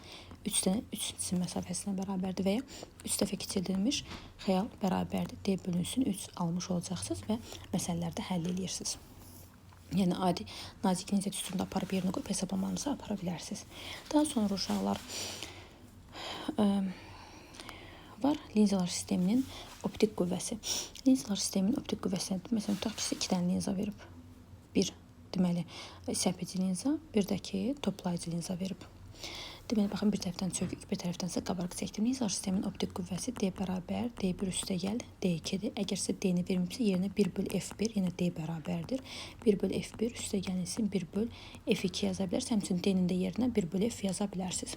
3 dənə 3 cisim məsafəsinə bərabərdir və ya 3 dəfə kiçildilmiş xəyal bərabərdir. D bölünsün 3 almış olacaqsınız və məsələləri də həll eləyirsiniz. Yəni adi nazik linza düsturunda aparıb yerinə qoyub hesablamanızı apara bilərsiniz. Daha sonra uşaqlar var linzalar sisteminin optik qüvvəsi. Linzalar sisteminin optik qüvvəsi nədir? Məsələn, tutaq ki, sizə 2 dənə linza verib. Bir, deməli, səpici linza, bir də ki, toplayıcı linza verib. Deməli, baxın, bir tərəfdən çökük, bir tərəfdən isə qabarıq çəkdim. Linzalar sisteminin optik qüvvəsi D bərabər D1 üstə gəl D2-dir. Əgər sizə D-ni verməyibsə, yerinə 1 böl F1, yenə D bərabərdir. 1 böl F1 üstə gəlinsin 1 böl F2 yaza bilərsiniz. Həmçinin D-nin də yerinə 1 böl F yaza bilərsiniz.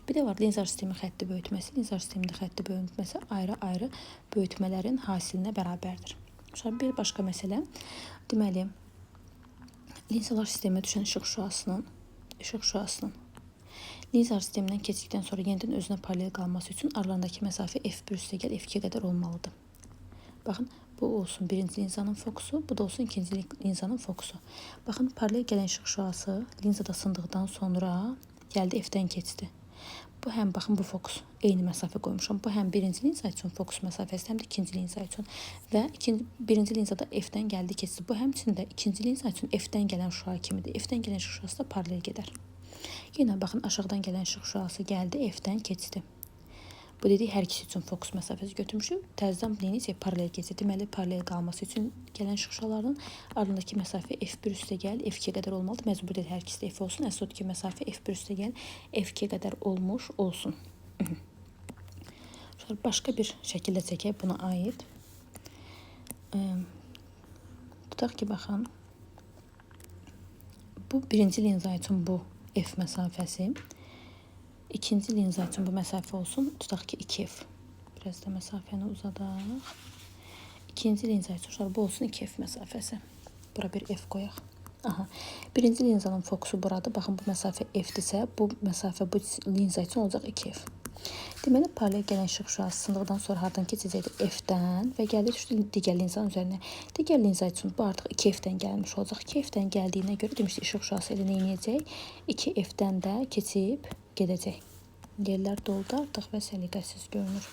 Bir də var linzalar sistemi xətti böyütməsi. Linzalar sistemində xətti böyütməsi ayrı-ayrı böyütmələrin hasilinə bərabərdir. Sonra bir başqa məsələ. Deməli, linzalar sisteminə düşən işıq şüasının linzalar sistemindən keçdikdən sonra yenidən özünə paralel qalması üçün aralarındakı məsafə F1 üstə gəl F2 qədər olmalıdır. Baxın, bu olsun birinci linzanın fokusu, bu da olsun ikinci linzanın fokusu. Baxın, paralel gələn işıq şüası linzada sındıqdan sonra gəldi F-dən keçdi. Bu həm, baxın, bu fokus, eyni məsafə qoymuşam. Bu həm birinci linza üçün fokus məsafəsi, həm də ikinci linza üçün. Və birinci linzada F-dən gəldi, keçdi. Bu həmçinin də ikinci linza üçün F-dən gələn şüa kimidir. F-dən gələn işıq şüası da paralel gedər. Yenə baxın, aşağıdan gələn işıq şüası gəldi, F-dən keçdi. Bu dedik, hər ikisi üçün fokus məsafəsi götürmüşük. Təzədən nə edəcək? Paralel keçir. Deməli, paralel qalması üçün gələn işıq şüalarının arasındakı məsafə F1 üstə gəl, F2 qədər olmalıdır. Məcbur deyil, hər ikisi də F olsun. Əsas odur ki, məsafə F1 üstə gəl, F2 qədər olmuş olsun. Sonra başqa bir şəkildə çəkək buna aid. Tutaq ki, baxın. Bu birinci linza üçün bu F məsafəsi. İkinci linza üçün bu məsafə olsun. Tutaq ki, 2F. Biraz da məsafəni uzadaq. İkinci linza üçün uşaqlar, bu olsun 2F məsafəsi. Bura bir F qoyaq. Aha. Birinci linzanın fokusu buradır. Baxın, bu məsafə F-dirsə, bu məsafə bu linza üçün olacaq 2F. Deməli, paralel gələn işıq şüası sındıqdan sonra hardan keçəcəkdir? F-dən və gəldi düşdü digər linzanın üzərinə. Digər linza üçün bu artıq 2F-dən gəlmiş olacaq. 2F-dən gəldiyinə görə demişdik, işıq şüası elə nə eləyəcək? 2F-dən də keçib gedəcək. Yerlər doldu artıq və səliqəsiz görünür.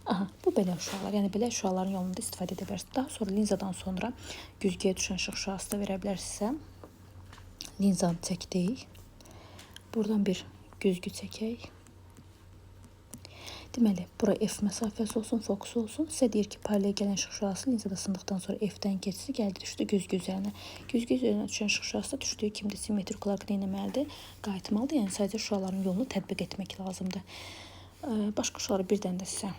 Aha, bu belə şüalar. Yəni belə şüaların yolunda istifadə edə bilərsiniz. Daha sonra linzadan sonra güzgüyə düşən işıq şüası da verə bilərsinizsə. Linzanı çəkdik. Buradan bir güzgü çəkək. Deməli, bura F məsafəsi olsun, fokusu olsun. Sizə deyir ki, paralel gələn işıq şüası linzada sındıqdan sonra F-dən keçdi, gəldi, düşdü güzgü üzərinə. Güzgü üzərinə düşən işıq şüası da düşdüyü kimdir? Simmetrik olaraq nə etməlidir? Qayıtmalıdır. Yəni sadəcə şüaların yolunu tətbiq etmək lazımdır. Başqa şüaları bir dənə də sizə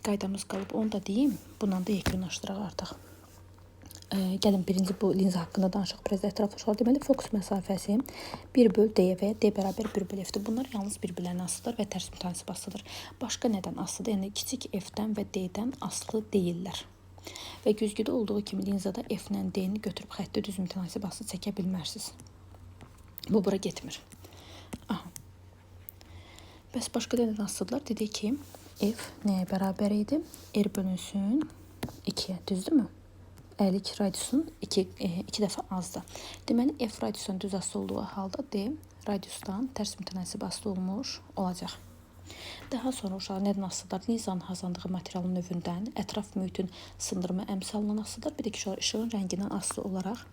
qaydamız qalıb, onu da deyim. Bundan da yekunlaşdıraq artıq. Gəlin birinci bu linza haqqında danışaq biraz ətraflı uşaqlar. Deməli, fokus məsafəsi 1 böl D-yə və ya D bərabər 1 böl F-dir. Bunlar yalnız bir-birlərindən asılıdır və tərs mütənasib asılıdır. Başqa nədən asılıdır? Yəni kiçik F-dən və D-dən asılı deyillər. Və güzgüdə olduğu kimi linzada F-lə D-ni götürüb xətti düz mütənasib asılı çəkə bilmərsiniz. Bu bura getmir. Aha. Bəs başqa nədən asılıdırlar? Dedik ki, F nəyə bərabər idi? R bölünsün 2-yə, düzdürmü? Əylik radiusun 2 dəfə azdır. Deməli, F radiusdan düz asılı olduğu halda D radiusdan tərs mütənasib asılı olmuş olacaq. Daha sonra uşaqlar nədən asılıdır? Linzanın hazırlandığı materialın növündən, ətraf mühitin sındırma əmsalından asılıdır. Bir də ki, uşaqlar işığın rəngindən asılı olaraq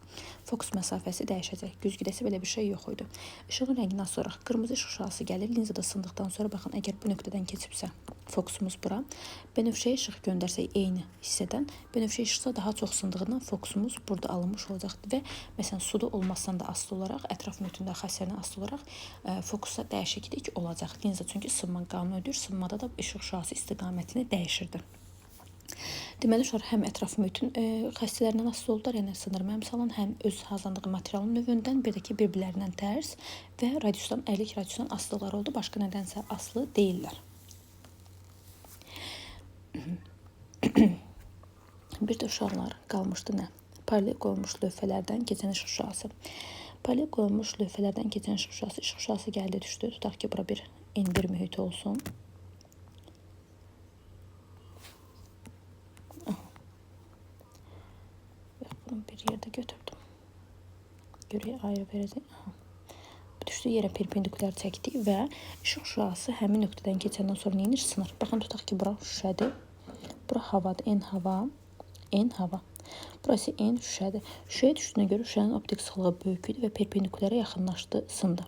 fokus məsafəsi dəyişəcək. Güzgüdə isə belə bir şey yox idi. İşığın rəngindən asılı olaraq qırmızı işıq şüası gəlir. Linzada sındıqdan sonra baxın, əgər bu nöqtədən keçibsə fokusumuz bura. Bənövşəyi işıq göndərsək eyni hissədən, bənövşəyi işıqsa daha çox sındığından fokusumuz burada alınmış olacaq və məsələn suda olmasından da asılı olaraq, ətraf mühitində xassələrindən asılı olaraq fokusa dəyişiklik olacaq. Linza çünki sınma qanunu ödür, sınmada da işıq şüası istiqamətini dəyişirdi. Deməli, uşaqlar həm ətraf mühitin xassələrindən asılı oldular, yəni sındırma əmsalından, həm öz hazırlandığı materialın növündən, bir də ki, bir-birlərindən tərs və radiusdan, əylik radiusdan asılılar oldu. Başqa nədənsə asılı deyillər. Bir də uşaqlar qalmışdı nə? Paralel qoyulmuş lövhələrdən keçən işıq şüası. Paralel qoyulmuş lövhələrdən keçən işıq şüası, işıq şüası gəldi, düşdü. Tutaq ki, bura bir N1 mühiti olsun. Yox, bunu bir yerdə götürdüm. Görək, ayrı verəcək. Aha. Düşdüyü yerə perpendikulyar çəkdik və işıq şüası həmin nöqtədən keçəndən sonra nə edir? Sınır. Baxın, tutaq ki, bura şüşədir. Bura havadır. N hava, N hava. Burası N şüşədir. Şüşəyə düşdüyünə görə şüşənin optik sıxlığı böyük idi və perpendikulyara yaxınlaşdı, sındı.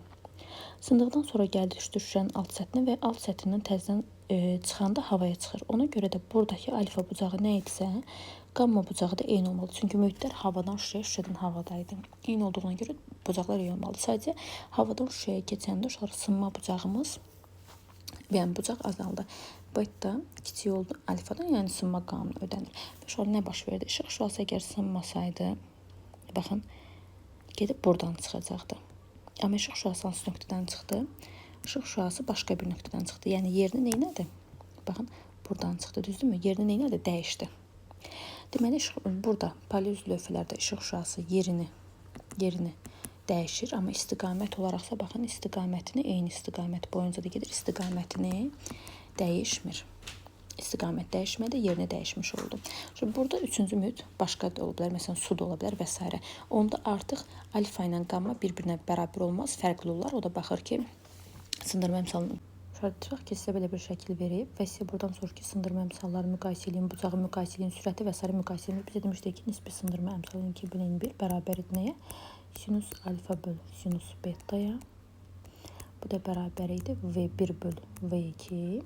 Sındıqdan sonra gəldi, düşdü şüşənin alt səthinə və alt səthindən təzədən çıxanda havaya çıxır. Ona görə də buradakı alfa bucağı nə idisə, qamma bucağı da eyni olmalı. Çünki mühitlər havadan şüşəyə, şüşədən havadaydı. Eyni olduğuna görə bucaqlar eyni olmalı. Sadəcə havadan şüşəyə keçəndə uşaqlar sınma bucağımız, yəni bucaq azaldı. Beta kiçik oldu alfadan, yəni sınma qanunu ödənir. Və uşaqlar nə baş verdi? İşıq şüası əgər sınmasaydı, baxın, gedib buradan çıxacaqdı. Amma işıq şüası hansı nöqtədən çıxdı? İşıq şüası başqa bir nöqtədən çıxdı. Yəni yerini nə elədi? Baxın, buradan çıxdı, düzdürmü? Yerini nə elədi? Dəyişdi. Deməli, burada paralel lövhələrdə işıq şüası yerini dəyişir, amma istiqamət olaraqsa, baxın, istiqamətini eyni istiqamət boyunca da gedir, istiqamətini dəyişmir. İstiqamət dəyişmədi, yerini dəyişmiş oldu. Şimdi burada üçüncü mühit başqa da ola bilər, məsələn, su da ola bilər və s. Onda artıq alfa ilə qamma bir-birinə bərabər olmaz, fərqli olar. O da baxır ki, sındırma əmsalını. Tutaq ki, sizə belə bir şəkil verib və sizə buradan soruşur ki, sındırma əmsalları müqayisə eləyin, bucağı müqayisə eləyin, sürəti və s. müqayisə eləyin. Biz demişdik ki, nisbi sındırma əmsalı 2 bölü N1 bərabər idi nəyə? Sinus alfa böl sinus betaya. Bu da bərabər idi V1 böl V2.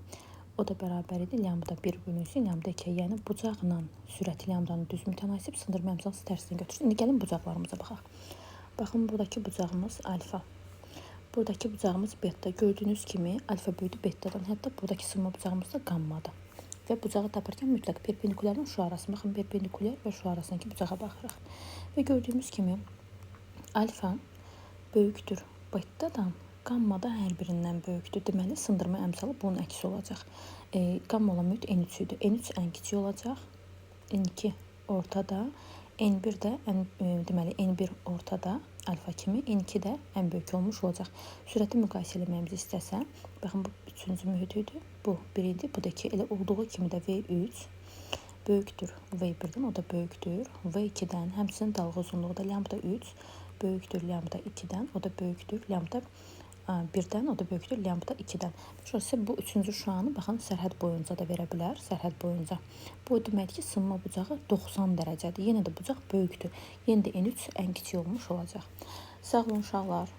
O da bərabər idi lambda 1 bölünsün lambda 2. Yəni bucaqla sürəti lambdanın düz mütənasib, sındırma əmsalı tərsini götürsün. İndi gəlin bucaqlarımıza baxaq. Baxın, buradakı bucağımız alfa. Buradakı bucağımız beta. Gördüyünüz kimi alfa böyüdü betadan. Hətta buradakı sınma bucağımız da qammadır. Və bucağı tapırkən mütləq perpendikulyarın şu arasına, baxın, perpendikulyar və şu arasındakı bucağa baxırıq. Və gördüyümüz kimi alfa böyükdür betadan, qamma da hər birindən böyükdür. Deməli, sındırma əmsalı bunun əksi olacaq. Qamma olan mühit N3 idi. N3 ən kiçik olacaq. N2 ortada. N1 də, deməli, N1 ortada alfa kimi, N2 də ən böyük olmuş olacaq. Sürəti müqayisə eləməyimizi istəsə, baxın, bu üçüncü mühit idi, bu 1 idi, bu da 2. Elə olduğu kimi də V3 böyükdür V1-dən, o da böyükdür V2-dən, həmçinin dalğa uzunluğu da lambda 3 böyükdür lambda 2-dən, o da böyükdür lambda 1-dən, o da böyükdür lambda 2-dən. Sizə bu üçüncü şüanı, baxın, sərhəd boyunca da verə bilər, sərhəd boyunca. Bu deməkdir ki, sınma bucağı 90 dərəcədir. Yenə də bucaq böyükdür. Yenə də N3 ən kiçik olmuş olacaq. Sağ olun uşaqlar.